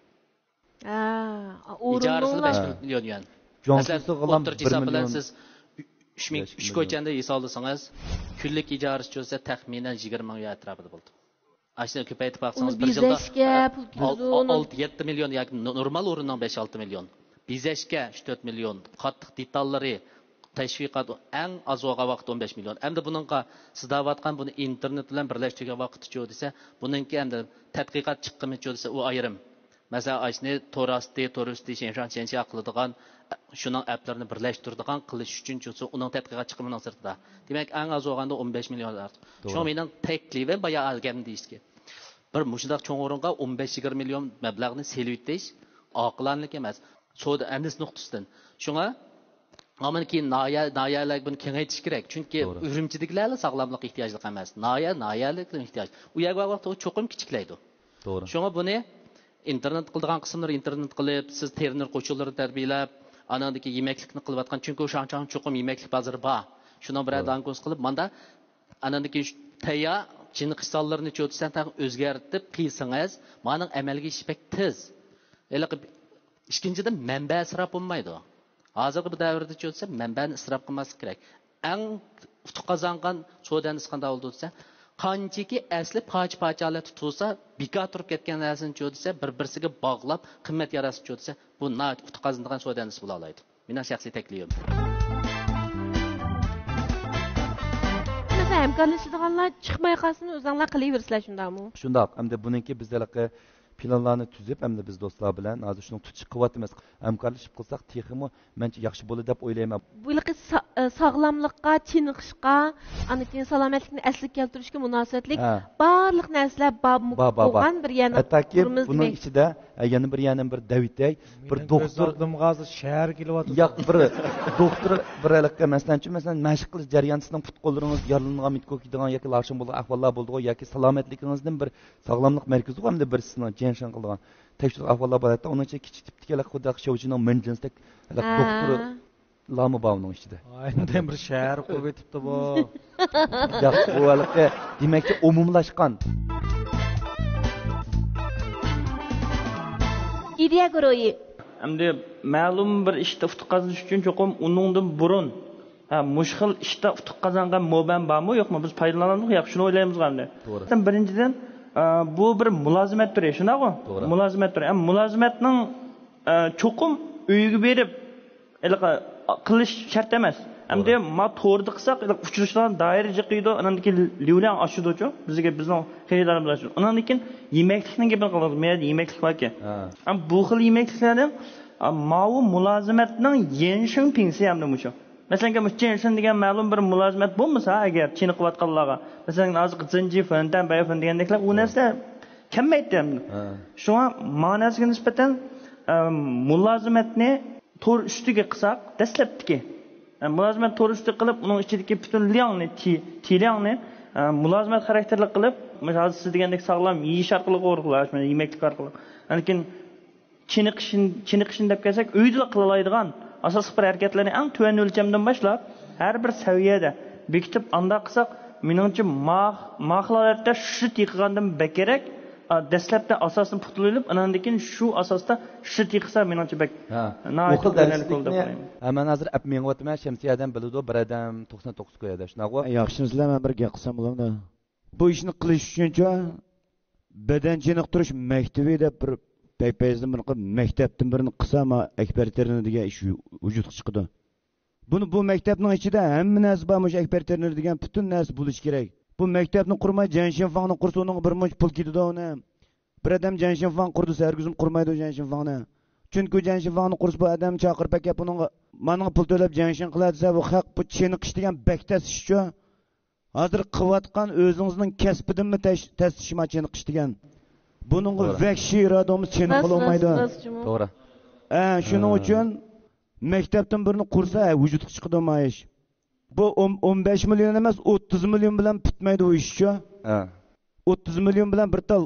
ھە، ئىجارىسىلا بەش مىليون يۈەن. مەسىلەن، جۇاڭسۇسىغا ئوتتۇرىچە ھېساب بىلەن سىز ئۈچ مىڭ، ئۈچ كوچەندە ھېسابلىسىڭىز، كۈنلۈك ئىجارىسى چۈشسە تەخمىنەن يىگىرمە مىڭ يۈەن ئەتراپىدا بولىدۇ. ئاشۇنى كۆپەيتىپ باقسىڭىز، بىر يىلدا، بېزەشكە ئە، پۇل كېتىدۇ، ئالتە يەتتە مىليون ياكى نورمال ئورۇننىڭ بەش ئالتە مىليون. بېزەشكە ئۈچ تۆت مىليون، قاتتىق دېتاللىرى، تەشۋىقات، ئەڭ ئاز بولغان ۋاقىت ئون بەش مىليون. ئەمدى بۇنىڭغا سىز دەۋاتقان بۇنى ئىنتېرنېت بىلەن بىرلەشتۈرگەن ۋاقىتتىچۇ دېسە، بۇنىڭكى ئەمدى تەتقىقات چىققىمىچۇ دېسە، ئۇ ئايرىم. مەسىلەن، ئاشۇنى تور ئاستى، تور ئۈستى، شېنشاڭ، شېنشيا قىلىدىغان، شۇنىڭ ئەپلىرىنى بىرلەشتۈرىدىغان قىلىش ئۈچۈن، چۈنكى ئۇنىڭ تەتقىقات چىقىمىنىڭ سىرتىدا. دېمەك، ئەڭ ئاز بولغاندا ئون بەش مىليون ئارتۇق. شۇڭا مېنىڭ تەكلىپىم بايا ئالگەم دېيىشكە. بىر مۇشۇنداق چوڭ ئورۇنغا ئون بەش يىگىرمە مىليون مەبلەغنى سېلىۋېتىش ئاقىلانىلىك ئەمەس. سودا ئەندىز نۇقتىسىدىن. شۇڭا ئامما كېيىن ناھىيە، ناھىيەلەرگە بۇنى كېڭەيتىش كېرەك. چۈنكى ئۈرۈمچىدىكىلەرلا ساغلاملىققا ئېھتىياجلىق ئەمەس. ناھىيە، ناھىيەلىكلا ئېھتىياج. ئۇ يەرگە بارغان ۋاقىتتا ئۇ چوقۇم كىچىكلەيدۇ. شۇڭا بۇنى ئىنتېرنېت قىلىدىغان قىسىملىرى ئىنتېرنېت قىلىپ، سىز تېرنېر قوچۇنلىرىنى تەربىيەلەپ، ئاناندىن كېيىن يېمەكلىكنى قىلىۋاتقان، چۈنكى ئۇ شاڭچاڭ چوقۇم يېمەكلىك بازىرى بار. شۇنىڭ بىلەن داڭگۇنس قىلىپ، ماندا ئاناندىن كېيىن شۇ تەييار چېنىقىش سانلىرىنى چۆتىسەن ئۆزگەرتىپ قىلسىڭىز، مانىڭ ئەمەلگە ئېشىشى بەك تېز. ھېلىقى ئىككىنچىدىن، مەنبە ئىسراپ بولمايدۇ. ھازىرقى بۇ دەۋردە چۆتىسەن مەنبەنى ئىسراپ قىلماسلىق كېرەك. ئەڭ ئۇتۇق قازانغان سودا ھەندىسى قانداق بولىدۇ دېسە، قانچىكى ئەسلى پارچە-پارچە ھالەتتە تۇرسا، بىكار تۇرۇپ كەتكەن نەرسىنى چۆتىسە، بىر-بىرسىگە باغلاپ، قىممەت ياراتسا چۆتىسە، بۇ ناھايىتى ئۇتۇق قازىنىدىغان سودا ھەندىسى بولالايدۇ. مېنىڭ شەخسىي تەكلىپىم. مەسىلەن، ھەمكارلىشىدىغانلار چىقماي قالسىمۇ، ئۆزۈڭلار قىلىۋېرىسىلەر، شۇنداقمۇ؟ شۇنداق. ئەمدى بۇنىڭكى بىز ھېلىقى پىلانلارنى تۈزۈپ، ئەمدى بىز دوستلار بىلەن ھازىر شۇنى تۇتۇش قىلىۋاتىمىز. ھەمكارلىشىپ قىلساق، تېخىمۇ مەنچە ياخشى بولىدۇ دەپ ئويلايمەن. بۇ ھېلىقى سا-، ئە، ساغلاملىققا، چېنىقىشقا، ئاندىن كېيىن سالامەتلىكنى ئەسلىگە كەلتۈرۈشكە مۇناسىۋەتلىك ھە. بارلىق نەرسىلەر بار، بار، بار، بار. بولغان بىر يەنە ھەتتاكى بۇنىڭ ئىچىدە، ئە، يەنە بىر، يەنە بىر دەۋېتەي. بىر مېنىڭ كۆز دوختۇر ئالدىمغا ھازىر شەھەر كېلىۋاتىدۇ. ياق، بىر دوختۇر، بىر ھېلىقى، مەسىلەنچۇ، مەسىلەن، مەشىق قىلىش جەريانىدا سىزنىڭ پۇت-قوللىرىڭىز يارىلانغان، مىتكوك كېتىدىغان ياكى لارشىن بولىدىغان ئەھۋاللار بولىدىغۇ، ياكى سالامەتلىكىڭىزدىن بىر ساغلاملىق مەركىزىغۇ، ئەمدى بىر سىزنىڭ جيەنشېن قىلىدىغان تەكشۈرۈپ ئاخبارلار بار. ھەتتا ئۇنىڭ ئىچىدە كىچىك تىپتىكى خۇددى شياۋجىنىڭ مېنجىنسدەك ھە. دوختۇرلارمۇ بار ئۇنىڭ ئىچىدە. ئاينىدىن بىر شەھەر قۇرۇپ ئېتىپتۇ بۇ. ياق، بۇ ھېلىقى دېمەككى ئومۇملاشقان. ئىدىيە گۇرۇھى. ئەمدى مەلۇم بىر ئىشتا ئۇتۇق قازىنىش ئۈچۈن چوقۇم ئۇنىڭدىن بۇرۇن ھە، مۇشۇ خىل ئىشتا ئۇتۇق قازانغان مەنبەم بارمۇ، يوقمۇ؟ بىز پايدىلانامدۇق؟ ياق، شۇنى ئويلايمىز ئەمدى. توغرا. بىرىنچىدىن، ئە، بۇ بىر مۇلازىمەت تۈرى، شۇنداققۇ؟ توغرا. مۇلازىمەت تۈرى. ئەمما مۇلازىمەتنىڭ، ئە، چوقۇم ئۆيگە بېرىپ، ھېلىقى، قىلىش شەرت ئەمەس. ئەمدى توغرا. ما توردا قىلساق، ھېلىقى ئۇچرىشىدىغان دائىرە جىقىيدۇ، ئاناندىن كېيىن ليۇلياڭ ئاشىدۇچۇ، بىزگە، بىزنىڭ خېرىدارىمىز ئاشىدۇ. ئاناندىن كېيىن يېمەكلىكنىڭ گېپىنى قىلىمىز، مەيەردە يېمەكلىك باركەن. ھە. ئەمما بۇ خىل يېمەكلىكلەرنىڭ، ئە، ماۋۇ مۇلازىمەتنىڭ يەنشىڭ پىڭسى ئەمدى مۇشۇ. مەسىلەن، مۇشۇ جيەنشېن دېگەن مەلۇم بىر مۇلازىمەت بولمىسا ئەگەر، چېنىقىۋاتقانلارغا، مەسىلەن، ھازىرقى زېنجى فېن، تەنبەي فېن دېگەندەكلەر، ئۇ نەرسە كەلمەيتتى ئەمدى. ھە. شۇڭا ما نەرسىگە نىسبەتەن، ئە، مۇلازىمەتنى تور ئۈستىگە قىلساق، دەسلەپتىكى، ئە، مۇلازىمەت تور ئۈستىگە قىلىپ، ئۇنىڭ ئىچىدىكى پۈتۈن لياڭنى، تى-، تىلياڭنى، ئە، مۇلازىمەت خاراكتېرلىك قىلىپ، مۇشۇ ھازىر سىز دېگەندەك ساغلام يېيىش ئارقىلىق ئورۇقلاش، يېمەكلىك ئارقىلىق. ئاندىن كېيىن چېنىقىشىن، چېنىقىشىن دەپ كەلسەك، ئۆيدىلا قىلالايدىغان ئاساسلىق بىر ھەرىكەتلەرنى ئەڭ تۆۋەن ئۆلچەمدىن باشلاپ، ھەر بىر سەۋىيەدە بېكىتىپ، ئانداق قىلساق، مېنىڭچە، ما-، ماخىل ھالەتتە شۇ تىقىغاندىن بەكرەك، ئا، دەسلەپتە ئاساسنى پۇتىلىۋېلىپ، ئاناندىن كېيىن شۇ ئاساستا شۇ تىقسا، مېنىڭچە بەك ھە. ناھايىتى ئۇ خىل تۆۋەن ئۆلچەم دەپ دەرسلىكنى قارايمەن. ھە، مەن ھازىر ئەپ مېڭىۋاتىمەن، شەمسىيە ئادەم بىلىدۇ، بىر ئادەم توقسان توققۇز كويىدا، شۇنداقغۇ؟ ياخشىمۇسىلەر، مەن بىر گەپ قىلسام بولامدۇ؟ بۇ ئىشنى قىلىش ئۈچۈنچۇ، بەدەن چېنىقتۇرۇش مەكتىپى دەپ بىر پەيپەيزىدىن بىر قىلىپ، مەكتەپتىن بىرنى قىلسا، ما، ئەكبەر تېرنېر دېگەن ئىش ۋۇجۇدقا چىقىدۇ. بۇنى، بۇ مەكتەپنىڭ ئىچىدە ھەممە نەرسە بار، مۇشۇ ئەكبەر تېرنېر دېگەن پۈتۈن نەرسە بولۇشى كېرەك. بۇ مەكتەپنى قۇرماي، جيەنشىنفاڭنى قۇرسا، ئۇنىڭغا بىر مۇنچە پۇل كېتىدۇ، ئۇنى. بىر ئادەم جيەنشىنفاڭ قۇردى دېسە، ھەرگىزمۇ قۇرمايدۇ جيەنشىنفاڭنى. چۈنكى جيەنشىنفاڭنى قۇرسا، بۇ ئادەمنى چاقىرىپ ئەكەپ، ئۇنىڭغا مانىڭغا پۇل تۆلەپ جيەنشىن قىلە دېسە، بۇ خەق بۇ چېنىقىش دېگەن بەك تەس ئىشچۇ. ھازىر قىلىۋاتقان ئۆزىڭىزنىڭ كەسپىدىنمۇ تەش-، تەستە شىما چېنىقىش دېگەن. بۇنىڭغا توغرا. ۋەھشىي ئىرادىڭىز چېنىققىلى بولمايدۇ. توغرا. ئە، شۇنىڭ ھە. ئۈچۈن مەكتەپتىن بىرنى قۇرسا، ھە، ۋۇجۇدقا چىقىدۇ ما ئىش. بۇ ئون، ئون بەش مىليون ئەمەس، ئوتتۇز مىليون بىلەن پۈتمەيدۇ بۇ ئىشچۇ. ھە. ئوتتۇز مىليون بىلەن بىر تال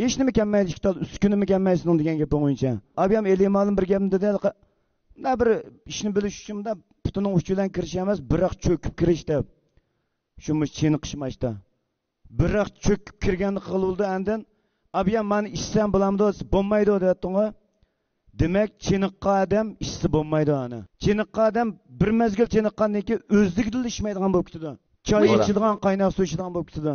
ھېچنېمە كەلمەيدۇ، ئىككى تال ئۈسكۈنىمۇ كەلمەيدۇ سېنىڭ دېگەن گېپىڭ بويىچە. ئابىيام ئېلى مالىم بىر گەپنى دېدى، ھېلىقى، مۇنداق بىر ئىشنى بىلىش ئۈچۈن مۇنداق پۇتىنىڭ ئۇچى بىلەن كىرىش ئەمەس، بىراق چۆكۈپ كىرىش دەپ. شۇ مۇشۇ چېنىقىش ماشتا. بىراق چۆكۈپ كىرگەننى قىلغىلى بولىدۇ ئاندىن. ئابىيام مانا ئىچسەم بولامدۇ؟ بولمايدۇ دەۋەتتىڭغۇ. دېمەك، چېنىققان ئادەم ئىچسە بولمايدۇ ئانا. چېنىققان ئادەم بىر مەزگىل چېنىققاندىن كېيىن ئۆزلۈكىدىنلا ئىچمەيدىغان بولۇپ كېتىدۇ. چاي توغرا. ئىچىدىغان، قايناق سۇ ئىچىدىغان بولۇپ كېتىدۇ.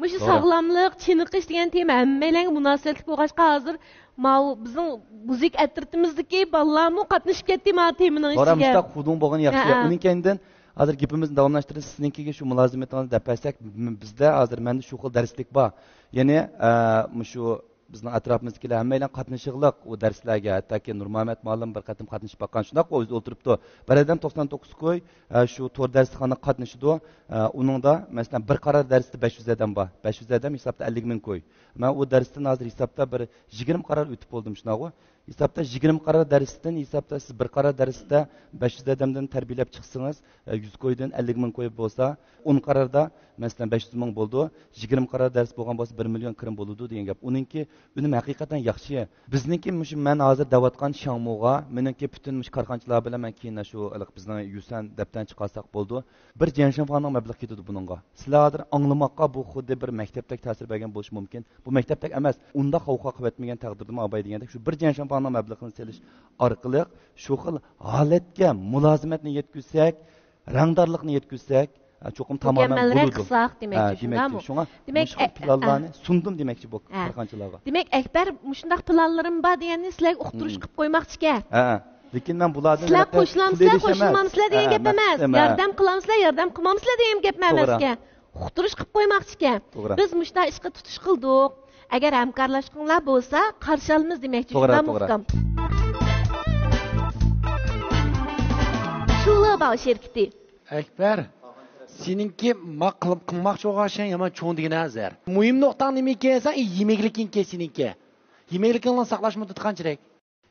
مۇشۇ توغرا. ساغلاملىق، چېنىقىش دېگەن تېما ھەممەيلەنگە مۇناسىۋەتلىك بولغاچقا، ھازىر ماۋۇ بىزنىڭ مۇزىكا ئەترىتىمىزدىكى بالىلارمۇ قاتنىشىپ كەتتى ماۋۇ تېمىنىڭ توغرا، ئىچىگە. مۇشۇنداق خۇدۇڭ بولغىنى ياخشى. ھە، ھە. ئۇنىڭ كەينىدىن ھازىر گېپىمىزنى داۋاملاشتۇرىمىز. سىزنىڭكىگە شۇ مۇلازىمىتىڭىزنى دەپ بەرسەك، م-، بىزدە ھازىر مەندە شۇ خىل دەرسلىك بار. يەنى، ئە، مۇشۇ بىزنىڭ ئەتراپىمىزدىكىلەر ھەممەيلەن قاتنىشىغلىق ئۇ دەرسلەرگە، ھەتتاكى نۇرمۇھەممەت مۇئەللىم بىر قېتىم قاتنىشىپ باققان، شۇنداق ئۆزى ئولتۇرۇپتۇ. بىر ئادەم توقسان توققۇز كوي، ئە، شۇ تور دەرسخانا قاتنىشىدۇ. ئە، ئۇنىڭدا، مەسىلەن، بىر قارار دەرستە بەش يۈز ئادەم بار. بەش يۈز ئادەم ھېسابتا ئەللىك مىڭ كوي. مەن ئۇ دەرستىن ھازىر ھېسابتا بىر يىگىرمە قارار ئۆتۈپ بولدۇم، شۇنداقغۇ؟ ھېسابتا يىگىرمە قارار دەرستىن، ھېسابتا سىز بىر قارار دەرستە بەش يۈز ئادەمدىن تەربىيەلەپ چىقسىڭىز، ئە، يۈز كويدىن ئەللىك مىڭ كوي بولسا، ئون قاراردا، مەسىلەن، بەش يۈز مىڭ بولىدۇ، يىگىرمە قارار دەرس بولغان بولسا، بىر مىليون كىرىم بولىدۇ دېگەن گەپ. ئۇنىڭكى ئۈنۈم ھەقىقەتەن ياخشى. بىزنىڭكى مۇشۇ مەن ھازىر دەۋاتقان شياڭمۇغا، مېنىڭكى پۈتۈن مۇشۇ كارخانىچىلار بىلەن مەن كېيىن شۇ ھېلىقى بىزنىڭ يۈسەن دەپتەرنى چىقارساق بولىدۇ. بىر جيەنشەنفاڭنىڭ مەبلىغى كېتىدۇ بۇنىڭغا. سىلەر ھازىر ئاڭلىماققا بۇ خۇددى بىر مەكتەپتەك تەسىر بەرگەن بولۇشى مۇمكىن. بۇ مەكتەپتەك ئەمەس. ئۇنداق ھاۋا قىلىۋەتمىگەن تەقدىردىمۇ ئاباي دېگەندەك شۇ بىر جيەنشەنفاڭنىڭ مەبلىغىنى سېلىش ئارقىلىق شۇ خىل ھالەتكە مۇلازىمەتنى يەتكۈزسەك، رەڭدارلىقنى يەتكۈزسەك، ئە، چوقۇم تامامەن مۇكەممەلرەك بولىدۇ. قىلساق دېمەكچى، ھە، شۇنداقمۇ؟ دېمەكچى. شۇڭا دېمەك، مۇشۇ ئە-، پىلانلارنى ئە-، سۇندۇم دېمەكچى بۇ ھە. كارخانىچىلارغا. دېمەك، ئەكبەر مۇشۇنداق پىلانلىرىم بار دېگەننى سىلەرگە ئۇقتۇرۇش مم. قىلىپ قويماقچىكەن. ھە، ھە. لېكىن مەن بۇلاردىن سىلەر ھېلىقى قوشۇلامسىلەر، پۇل ئېلىش ئەمەس. قوشۇلمامسىلەر دېگەن ھە، گەپ ئەمەس. مەقسىتىم، ھە. ياردەم قىلامسىلەر، ياردەم قىلمامسىلەر دېگەن گەپ توغرا. ئەمەسكەن. ئۇقتۇرۇش قىلىپ قويماقچىكەن. توغرا. بىز مۇشۇنداق ئىشقا تۇتۇش قىلدۇق. ئەگەر ھەمكارلاشقۇڭلار بولسا، قارشى ئالىمىز دېمەكچى، توغرا، شۇنداقمۇ توغرا. ئۇكام؟ شۇلا باۋ شىركىتى. ئەكبەر، سېنىڭكى ما قىلىپ قىلماقچى بولغان ئىشىڭ يامان چوڭ دېگىن ھازىر. مۇھىم نۇقتاڭ نېمە ئىكەن، سەن يېمەكلىكىڭكى سېنىڭكى. يېمەكلىكىڭنىڭ ساقلاش مۇددىتى قانچىلىك؟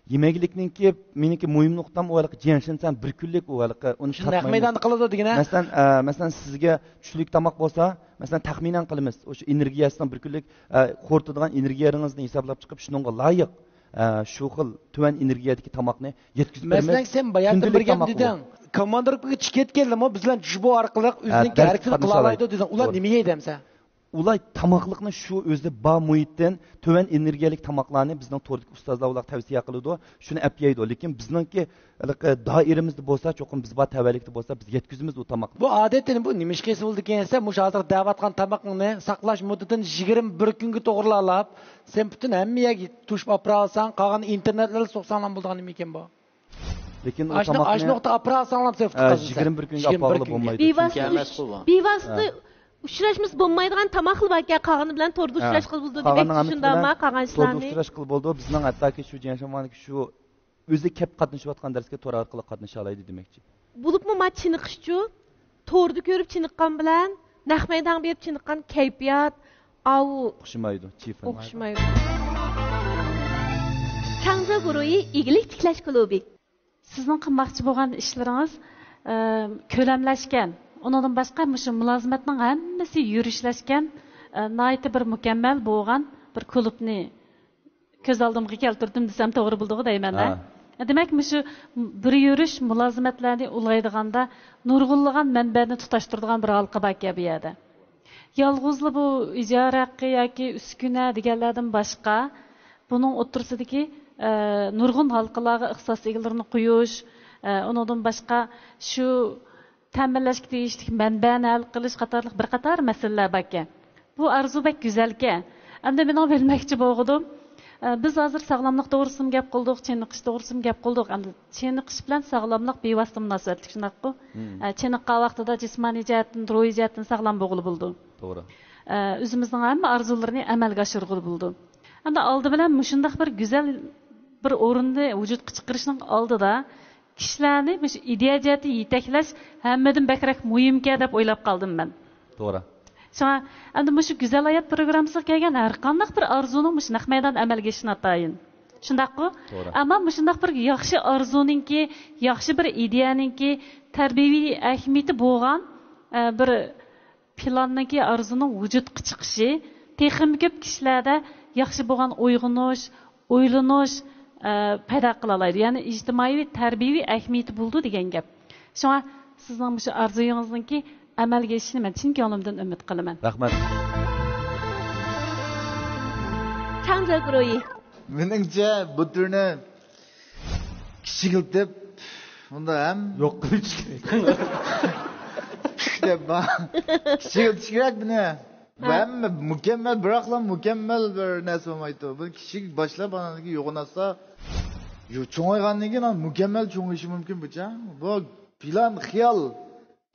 يېمەكلىكنىڭكى، مېنىڭكى مۇھىم نۇقتام ئۇ ھېلىقى جيەنشىنسەن بىر كۈنلۈك ئۇ ھېلىقى ئۇنى شۇ نەق ساتمايمىز. مەيداندا قىلىدۇ دېگىنە؟ مەسىلەن، ئە، مەسىلەن، سىزگە چۈشلۈك تاماق بولسا، مەسىلەن، تەخمىنەن قىلىمىز. ئۇ شۇ ئېنېرگىيەسىنىڭ بىر كۈنلۈك، ئە، خورىتىدىغان ئېنېرگىيەڭىزنى ھېسابلاپ چىقىپ، شۇنىڭغا لايىق، ئە، شۇ خىل تۆۋەن ئېنېرگىيەدىكى تاماقنى يەتكۈزۈپ بېرىمىز. مەسىلەن، سەن باياتىن كۈندىلىك بىر گەپ تاماق بۇ. دېدىڭ. كوماندىرغا چىقىپ كەتكەندىمۇ بىز بىلەن جۇبو ئارقىلىق ھە، ئۆزىنىڭكى دەرس ھەرىكىتىنى قاتنىشالايدۇ. قىلالايدۇ دېدىڭ. ئۇلار توغرا. نېمە يەيدۇ ئەمسە؟ ئۇلار تاماقلىقنى شۇ ئۆزى بار مۇھىتتىن تۆۋەن ئېنېرگىيەلىك تاماقلارنى بىزنىڭ توردىكى ئۇستازلار ئۇلارغا تەۋسىيە قىلىدۇ، شۇنى ئەپ يەيدۇ. لېكىن بىزنىڭكى ھېلىقى دائىرىمىزدە بولسا، چوقۇم بىز بار تەۋەلىكتە بولسا، بىز يەتكۈزىمىز ئۇ تاماقنى. بۇ ئادەتتىن بۇ نېمە ئىش كېسىۋالدى دېگەن دېسە، مۇشۇ ھازىر دەۋاتقان تامىقىڭنى ساقلاش مۇددىتىنى يىگىرمە بىر كۈنگە توغرىلاپ، سەن پۈتۈن ھەممە يەرگە توشۇپ ئاپىرالساڭ، قالغان ئىنتېرنېتلەرگە سوقساڭلار بولىدىغان نېمە ئىكەن بۇ؟ لېكىن ئۇ ئاشۇ، تاماقنى، ئاشۇ نۇقتا ئاپىرالساڭلار، سەن ئە، قۇتقازىسەن. يىگىرمە بىر كۈنگە يىگىرمە بىر ئاپارغىلى كۈنگە. بولمايدۇ. بىۋاسىتە چۈنكى ئۇش-، ئەمەس بۇ. بىۋاسىتە ئە. ئۇچراشمىسا بولمايدىغان تاماقلا باركەن، قالغىنى بىلەن توردا ھە. ئۇچراشقىلى بولىدۇ قالغاننىڭ دېمەكچى، ھەممىسى شۇنداقما، بىلەن قالغان توردا ئىشلارنى؟ ئۇچراشقىلى بولىدۇ. بىزنىڭ ھەتتاكى شۇ جيەنشەنۋاندىكى شۇ ئۆزى كەپ قاتنىشىۋاتقان دەرسكە تور ئارقىلىق قاتنىشالايدۇ دېمەكچى. بولۇپمۇ ما چېنىقىشچۇ، توردا كۆرۈپ چېنىققان بىلەن نەق مەيدانغا بېرىپ چېنىققان كەيپىيات، ئاۋۇ ئوخشىمايدۇ، چىفىن. ئوخشىمايدۇ. چاڭزا گۇرۇھى ئىگىلىك تىكلەش كۇلۇبى. سىزنىڭ قىلماقچى بولغان ئىشلىرىڭىز، ئە، كۆلەملەشكەن. ئۇنىڭدىن باشقا مۇشۇ مۇلازىمەتنىڭ ھەممىسى يۈرۈشلەشكەن، ئە، ناھايىتى بىر مۇكەممەل بولغان بىر كۇلۇبنى كۆز ئالدىمغا كەلتۈردۈم دېسەم توغرا بولىدىغۇ دەيمەن-دە. ھە. دېمەك، مۇشۇ بىر يۈرۈش مۇلازىمەتلەرنى ئۇلايدىغاندا نۇرغۇنلىغان مەنبەنى تۇتاشتۇرىدىغان بىر ھالقا باركەن بۇ يەردە. يالغۇزلا بۇ ئىجارە ھەققى ياكى ئۈسكۈنە دېگەنلەردىن باشقا، بۇنىڭ ئوتتۇرىسىدىكى، ئە، نۇرغۇن ھالقىلارغا ئىختىساس ئىگىلىرىنى قويۇش، ئە، ئۇنىڭدىن باشقا شۇ تەمىنلەشكە تېگىشلىك مەنبەنى ھەل قىلىش قاتارلىق بىر قاتار مەسىلىلەر باركەن. بۇ ئارزۇ بەك گۈزەلكەن. ئەمدى مېنىڭ بىلمەكچى بولغۇدۇم، ئە، بىز ھازىر ساغلاملىق توغرىسىدىمۇ گەپ قىلدۇق، چېنىقىش توغرىسىدىمۇ گەپ قىلدۇق. ئەمدى چېنىقىش بىلەن ساغلاملىق بىۋاسىتە مۇناسىۋەتلىك، شۇنداققۇ؟ مم. ئە، چېنىققان ۋاقتىدا جىسمانىي جەھەتتىن، روھىي جەھەتتىن ساغلام بولغىلى بولىدۇ. توغرا. ئە، ئۆزىمىزنىڭ ھەممە ئارزۇلىرىنى ئەمەلگە ئاشۇرغىلى بولىدۇ. ئەمدى ئالدى بىلەن مۇشۇنداق بىر گۈزەل بىر ئورۇننى ۋۇجۇدقا چىقىرىشنىڭ ئالدىدا كىشىلەرنى مۇشۇ ئىدىيە جەھەتتىن يېتەكلەش ھەممىدىن بەكرەك مۇھىمكەن دەپ ئويلاپ قالدىم مەن. توغرا. شۇڭا ئەمدى مۇشۇ گۈزەل ھايات پروگراممىسىغا كەلگەن ھەر قانداق بىر ئارزۇنىڭ مۇشۇ نەق مەيداندا ئەمەلگە ئېشىشى ناتايىن. شۇنداققۇ؟ توغرا. ئەمما مۇشۇنداق بىر ياخشى ئارزۇنىڭكى، ياخشى بىر ئىدىيەنىڭكى تەربىيەۋى ئەھمىيىتى بولغان، ئە، بىر پىلاننىڭكى ئارزۇنىڭ ۋۇجۇدقا چىقىشى تېخىمۇ كۆپ كىشىلەردە ياخشى بولغان ئويغىنىش، ئويلىنىش، ئە، پەيدا قىلالايدۇ. يەنى ئىجتىمائىي تەربىيەۋى ئەھمىيىتى بولىدۇ دېگەن گەپ. شۇڭا سىزنىڭ مۇشۇ ئارزۇيىڭىزنىڭكى ئەمەلگە ئېشىشىنى مەن چىن كۆڭلۈمدىن ئۈمىد قىلىمەن. رەھمەت. چاڭجياۋ گۇرۇھى. مېنىڭچە، بۇ تۈرنى كىچىكلىتىپ، بۇندا ھەم يوق قىلىش كېرەك. دەپ ما-، كىچىكلىتىش كېرەك بۇنى. بۇ ھەممە مۇكەممەل، بىراقلا مۇكەممەل بىر نەرسە بولمايدۇ. بۇنى كىچىك باشلاپ، ئاندىن كېيىن يوغىناتسا، يو-، چوڭايغاندىن كېيىن مۇكەممەل چوڭىيىشى مۇمكىن بۇچە. بۇ پىلان، خىيال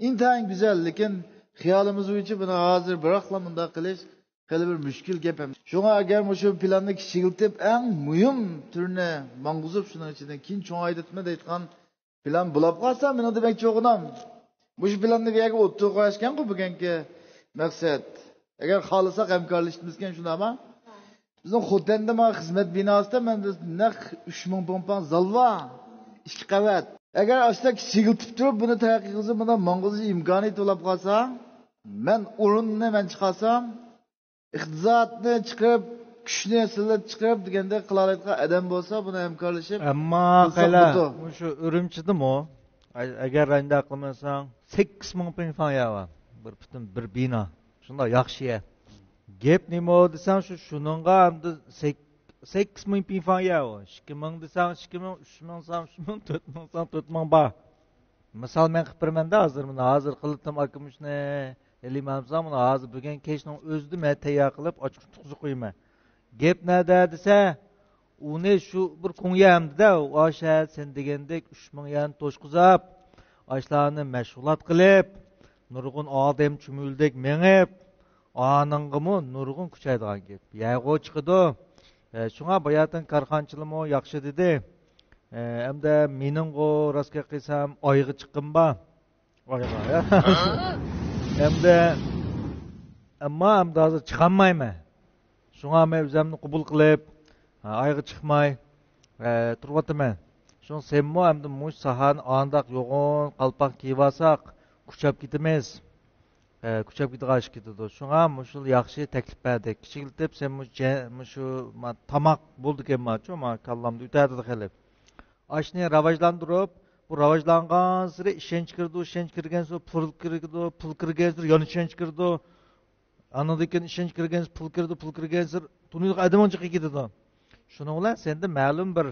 ئىنتايىن گۈزەل، لېكىن خىيالىمىز بويىچە بۇنى ھازىر بىراقلا مۇنداق قىلىش خېلى بىر مۈشكۈل گەپ ھەم. شۇڭا ئەگەر مۇشۇ پىلاننى كىچىكلىتىپ، ئەڭ مۇھىم تۈرنى ماڭغۇزۇپ، شۇنىڭ ئىچىدىن كېيىن چوڭايتىپمەن دەيدىغان پىلان بولاپ قالسا، مېنىڭ دېمەكچى بولغىنىم، مۇشۇ پىلاننى بۇ يەرگە ئوتتۇرىغا قويۇشكەنغۇ بۈگۈنكى مەقسەت. ئەگەر خالىساق ھەمكارلىشىمىزكەن، شۇنداقمۇ؟ بىزنىڭ خوتەندە مانا خىزمەت بىناسىدا مەندە نەق ئۈچ مىڭ پۇڭ پاڭ زال بار، ئىككى قەۋەت. ئەگەر ئاشۇنداق كىچىكلىتىپ تۇرۇپ، بۇنى تەرەققىي قىلسا، بۇنى ماڭغۇزۇش ئىمكانىيىتى بولاپ قالسا، مەن ئورۇننى مەن چىقارسام، ئىقتىسادنى چىقىرىپ، كۈچنى سىلىتىپ چىقىرىپ دېگەندەك قىلالايدىغان ئادەم بولسا، بۇنى ھەمكارلىشىپ، ئەمما قىلساق قايلا، بولىدۇ. مۇشۇ ئۈرۈمچىدىمۇ، ئە-، ئەگەر ئانداق قىلمىساڭ، سەككىز مىڭ پىڭفاڭ يەر بار. بىر پۈتۈن بىر بىنا. شۇنداق ياخشى يەر. گەپ نېمە دېسەڭ، شۇ، شۇنىڭغا ئەمدى سەك-، سەككىز مىڭ پىڭفاڭ يەر بار. ئىككى مىڭ دېسەڭ، ئىككى مىڭ، ئۈچ مىڭ دېسەڭ، ئۈچ مىڭ، تۆت مىڭ دېسەڭ، تۆت مىڭ بار. مىسال مەن قىلىپ بېرىمەن-دە، ھازىر مانا، ھازىر قىلدىم ئاكا مۇشۇنى. ئېلىمەمسان مانا ھازىر بۈگۈن كەچنىڭ ئۆزىدە مەن تەييار قىلىپ، ئاچچىق تۇتقۇزۇپ قويىمەن. گەپ نەدە دېسە، ئۇنى شۇ بىر كوڭ يەمدىدە، ئاشە سەن دېگەندەك ئۈچ مىڭ يەرنى توشقۇزاپ، ئاشلارنى مەشغۇلات قىلىپ، نۇرغۇن ئادەم چۈمۈلىدەك مېڭىپ، ئانىڭغىمۇ نۇرغۇن كۈچەيدىغان گەپ. يەرغۇ چىقىدۇ. ئە، شۇڭا باياتىن كارخانىچىلىمۇ ياخشى دېدى. ئە، ئەمدى مېنىڭغۇ راست گەپ قىلسام ئايغا چىققىنىم بار. ئايغا، يا. ئەمدى، ئەمما ئەمدى ھازىر چىقالمايمەن. شۇڭا مەن ئۆزۈمنى قوبۇل قىلىپ، ئايغا چىقماي، ئە، تۇرۇۋاتىمەن. شۇڭا سەنمۇ ئەمدى مۇشۇ ساھەنى ئانداق يوغان قالپاق كىيىۋالساق، كۈچەپ كېتىمىز. ئە، كۈچەپ كېتىدىغان ئىش كېتىدۇ. شۇڭا مۇشۇ ياخشى تەكلىپ بەردى. كىچىكلىتىپ سەن مۇشۇ جە-، مۇشۇ ما-، تاماق بولىدىكەن ماچۇ، ما كاللامدا ئۆتەدىدۇ خېلى. ئاشنى راۋاجلاندۇرۇپ، بۇ راۋاجلانغانسېرى ئىشەنچ كىرىدۇ، ئىشەنچ كىرگەنسېرى پۇل كىرىدۇ، پۇل كىرگەنسېرى يەنە ئىشەنچ كىرىدۇ. ئانىڭدىن كېيىن ئىشەنچ كىرگەنسېرى پۇل كىرىدۇ، پۇل كىرگەنسېرى تونۇيدىغان ئادەمنىڭ جىقى كېتىدۇ. شۇنىڭ بىلەن سەندە مەلۇم بىر،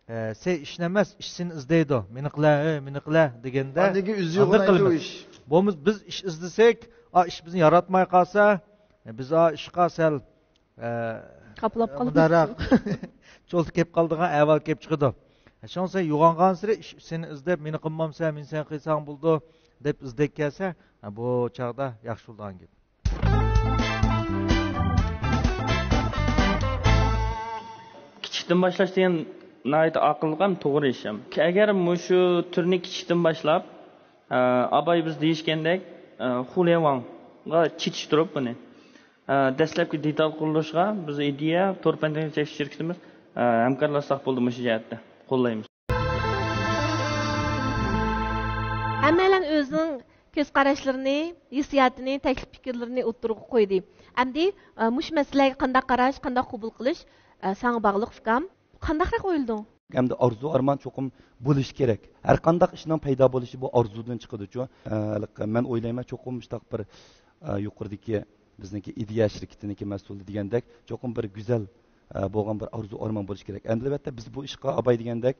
ئە، سەن ئىشنى ئەمەس، ئىش سېنى ئىزدەيدۇ. مېنى قىلە، ئە، مېنى قىلە دېگەندە، ئاندىن كېيىن ئۆزى ئانداق يوغىنايدۇ قىلىمىز. ئىش. بولمىسا بىز ئىش ئىزدىسەك، ئا، ئىش بىزنى ياراتماي قالسا، ئە، بىز ئا، ئىشقا سەل، ئە، قاپلاپ قالىمىز. مۇنداقراق چولتا كېلىپ قالىدىغان ئەھۋال كېلىپ چىقىدۇ. شۇڭا سەن يوغانغانسېرى ئىش سېنى ئىزدەپ، مېنى قىلمامسەن، مېنى سەن قىلساڭ بولىدۇ دەپ ئىزدەپ كەلسە، ھە، بۇ چاغدا ياخشى بولىدىغان گەپ. كىچىكتىن باشلاش دېگەن ناھايىتى ئاقىللىق ھەم توغرا ئىش ھەم. ئەگەر مۇشۇ تۈرنى كىچىكتىن باشلاپ، ئە، ئاباي بىز دېيىشكەندەك، ئە، خۇليەن ۋاڭغا چېتىشتۇرۇپ بۇنى، ئە، دەسلەپكى دېتال قۇرۇلۇشىغا بىز ئىدىيە، تور پەن تېخنىكا تەكشۈرۈش شىركىتىمىز، ئە، ھەمكارلاشساق بولىدۇ مۇشۇ جەھەتتە. قوللايمىز. ھەممەيلەن ئۆزىنىڭ كۆز قاراشلىرىنى، ھېسسىياتىنى، تەكلىپ پىكىرلىرىنى ئوتتۇرىغا قويدى. ئەمدى، ئە، مۇشۇ مەسىلىلەرگە قانداق قاراش، قانداق قوبۇل قىلىش، ئە، ساڭا باغلىق، ئۇكام. قانداقراق ئويلىدىڭ؟ ئەمدى ئارزۇ ئارمان چوقۇم بولۇشى كېرەك. ھەر قانداق ئىشنىڭ پەيدا بولۇشى بۇ ئارزۇدىن چىقىدۇچۇ. ئە، ھېلىقى مەن ئويلايمەن، چوقۇم مۇشۇنداق بىر، ئە، يۇقىرىدىكى بىزنىڭكى ئىدىيە شىركىتىنىڭكى مەسئۇلى دېگەندەك، چوقۇم بىر گۈزەل، ئە، بولغان بىر ئارزۇ ئارمان بولۇشى كېرەك. ئەمدى ئەلۋەتتە بىز بۇ ئىشقا ئاباي دېگەندەك،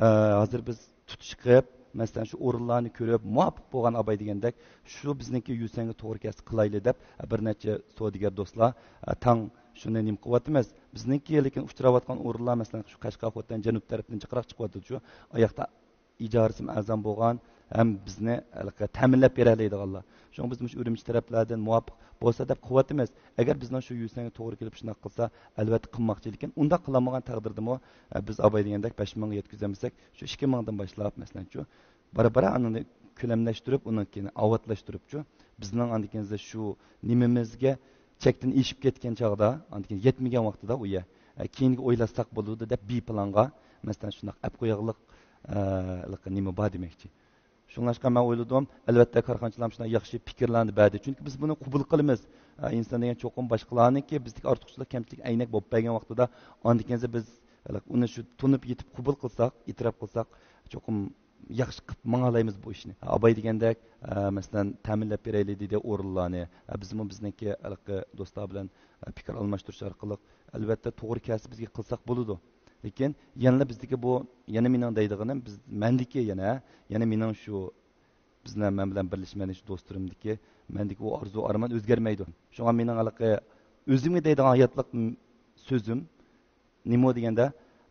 ئە، ھازىر بىز تۇتۇش قىلىپ، مەسىلەن، شۇ ئورۇنلارنى كۆرۈپ، مۇۋاپىق بولغان ئاباي دېگەندەك، شۇ بىزنىڭكى يۈسەنگە توغرا كەلسە قىلايلى دەپ، بىر نەچچە سودىگەر دوستلار، ئە، تاڭ شۇنى نېمە قىلىۋاتىمىز. بىزنىڭكى لېكىن ئۇچراۋاتقان ئورۇنلار، مەسىلەن، شۇ قەشقەر خوتەن جەنۇب تەرەپتىن جىقراق چىقىۋاتىدۇ، شۇ ئاياقتا ئىجارىسىمۇ ئەرزان بولغان، ھەم بىزنى ھېلىقى تەمىنلەپ بېرەلەيدىغانلار. شۇڭا بىز مۇشۇ ئۈرۈمچى تەرەپلەردىن مۇۋاپىق بولسا دەپ قىلىۋاتىمىز. ئەگەر بىزنىڭ شۇ يۈسەنگە توغرا كېلىپ شۇنداق قىلسا، ئەلۋەتتە قىلماقچى. لېكىن ئۇنداق قىلالمىغان تەقدىردىمۇ، ئە، بىز ئاباي دېگەندەك بەش مىڭغا يەتكۈزەلمىسەك، شۇ ئىككى مىڭدىن باشلاپ، مەسىلەنچۇ، بارا-بارا ئانىنى كۆلەملەشتۈرۈپ، ئۇنىڭ كېيىن ئاۋاتلاشتۇرۇپچۇ، بىزنىڭ ئاندىن كېيىن شۇ نېمىمىزگە چەكتىن ئېشىپ كەتكەن چاغدا، ئاندىن كېيىن يەتمىگەن ۋاقتىدا ئۇ يە، ئە، كېيىنگە ئويلاشساق بولىدۇ دەپ بىي پىلانغا، مەسىلەن، شۇنداق ئەپ قويغانلىق، ئە، نېمە بار دېمەكچى. شۇڭلاشقا مەن ئويلىدىم، ئەلۋەتتە، كارخانىچىلار شۇنداق ياخشى پىكىرلەرنى بەردى. چۈنكى بىز بۇنى قوبۇل قىلىمىز. ئە، ئىنسان دېگەن چوقۇم باشقىلارنىڭكى بىزدىكى ئارتۇقچىلىق، كەمچىلىك ئەينەك بولۇپ بەرگەن ۋاقتىدا، ئاندىن كېيىن بىز ئۇنى شۇ تونۇپ يېتىپ قوبۇل قىلساق، ئېتىراپ قىلساق، چوقۇم ياخشى قىلىپ ماڭالايمىز بۇ ئىشنى. ئاباي دېگەندەك، ئە، مەسىلەن، تەمىنلەپ بېرەيلى دېدى ئورۇنلارنى. ئە، بىزمۇ بىزنىڭكى ھېلىقى دوستلار بىلەن، ئە، پىكىر ئالماشتۇرۇش ئارقىلىق، ئەلۋەتتە، توغرا كەلسە بىزگە قىلساق بولىدۇ. لېكىن يەنىلا بىزدىكى بۇ، يەنە مېنىڭ دەيدىغىنىم، بىز، مەندىكى يەنە، يەنە مېنىڭ شۇ، بىزنىڭ، مەن بىلەن بىرلىشىپ مەن شۇ دوستلىرىمدىكى، مەندىكى ئۇ ئارزۇ ئارمان ئۆزگەرمەيدۇ. شۇڭا مېنىڭ ھېلىقى ئۆزۈمگە دەيدىغان ھاياتلىق، م، سۆزۈم، نېمە دېگەندە،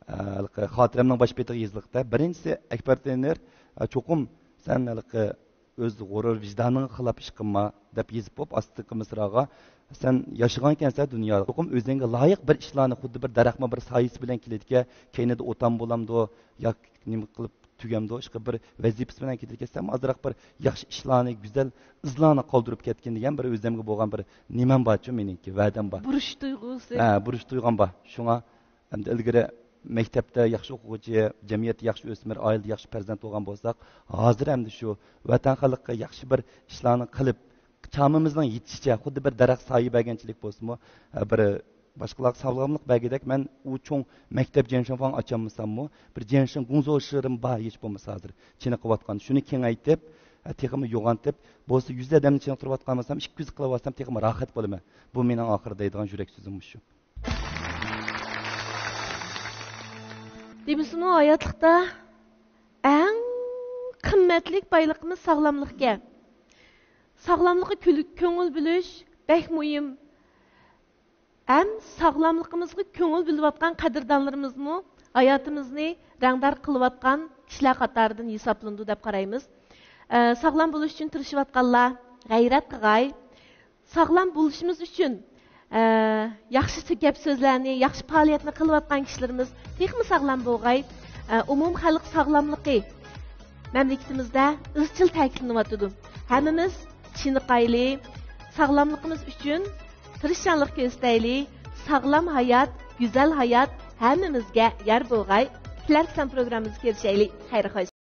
ئە، ھېلىقى خاتىرەمنىڭ باش بېتىگە يېزىلىقتا، بىرىنچىسى، ئەكبەر تەينۇر، ئە، چوقۇم سەن ھېلىقى ئۆز غۇرۇر ۋىجدانىڭغا خىلاپ ئىش قىلما، دەپ يېزىپ بولۇپ، ئاستىدىكى مىسراغا، سەن ياشىغانكەنسەن دۇنيادا، چوقۇم ئۆزۈڭگە لايىق بىر ئىشلارنى، خۇددى بىر دەرەخمۇ بىر سايىسى بىلەن كېلىدىكەن، كەينىدە ئوتام بولامدۇ، ياكى نېمە قىلىپ تۈگەمدۇ، ئىشقىلىپ بىر ۋەزىپىسى بىلەن كېلىدىكەن، سەن ئازراق بىر ياخشى ئىشلارنى، گۈزەل ئىزلارنى قالدۇرۇپ كەتكىن دېگەن بىر ئۆزۈمگە بولغان بىر نېمەم بارچۇ، مېنىڭكى ۋەدەم بار. بۇرچ تۇيغۇسى. ھە، بۇرچ تۇيغۇم بار. شۇڭا ئەمدى ئىلگىرى مەكتەپتە ياخشى ئوقۇغۇچى، جەمئىيەتتە ياخشى ئۆسمۈر، ئائىلىدە ياخشى پەرزەنت بولغان بولساق، ھازىر ئەمدى شۇ ۋەتەن خەلققە ياخشى بىر ئىشلارنى قىلىپ، چامىمىزنىڭ يېتىشىچە خۇددى بىر دەرەخ سايە بەرگەنچىلىك بولسىمۇ، بىر باشقىلارغا ساغلاملىق بەرگۈدەك مەن ئۇ چوڭ مەكتەپ جيەنشېنفاڭ ئاچالمىساممۇ، بىر جيەنشېن گۇڭزو شىرىم بار ھېچ بولمىسا ھازىر چېنىقىۋاتقان. شۇنى كېڭەيتىپ، تېخىمۇ يوغانتىپ، بولسا يۈز ئادەمنى چېنىقتۇرۇۋاتقان بولسام، ئىككى يۈز قىلىۋالسام تېخىمۇ راھەت بولىمەن. بۇ مېنىڭ ئاخىرى دەيدىغان يۈرەك سۆزۈم مۇشۇ. دېمىسىمۇ ھاياتلىقتا ئەڭ قىممەتلىك بايلىقىمىز ساغلاملىقكەن. ساغلاملىققا كۆل-، كۆڭۈل بۆلۈش بەك مۇھىم. ھەم ساغلاملىقىمىزغا كۆڭۈل بۆلۈۋاتقان قەدىردانلىرىمىزمۇ ھاياتىمىزنى رەڭدار قىلىۋاتقان كىشىلەر قاتارىدىن ھېسابلىنىدۇ دەپ قارايمىز. ئە، ساغلام بولۇش ئۈچۈن تىرىشىۋاتقانلار غەيرەت قىلغاي. ساغلام بولۇشىمىز ئۈچۈن، ئە، ياخشى گەپ سۆزلەرنى، ياخشى پائالىيەتنى قىلىۋاتقان كىشىلىرىمىز تېخىمۇ ساغلام بولغاي. ئە، ئومۇمخەلق ساغلاملىقى مەملىكىتىمىزدە ئىزچىل تەكىتلىنىۋاتىدۇ. ھەممىمىز چېنىقايلى، ساغلاملىقىمىز ئۈچۈن تىرىشچانلىق كۆرسىتەيلى. ساغلام ھايات، گۈزەل ھايات ھەممىمىزگە يار بولغاي. كېلەر سان پروگراممىمىزدا كۆرۈشەيلى. خەير خوش.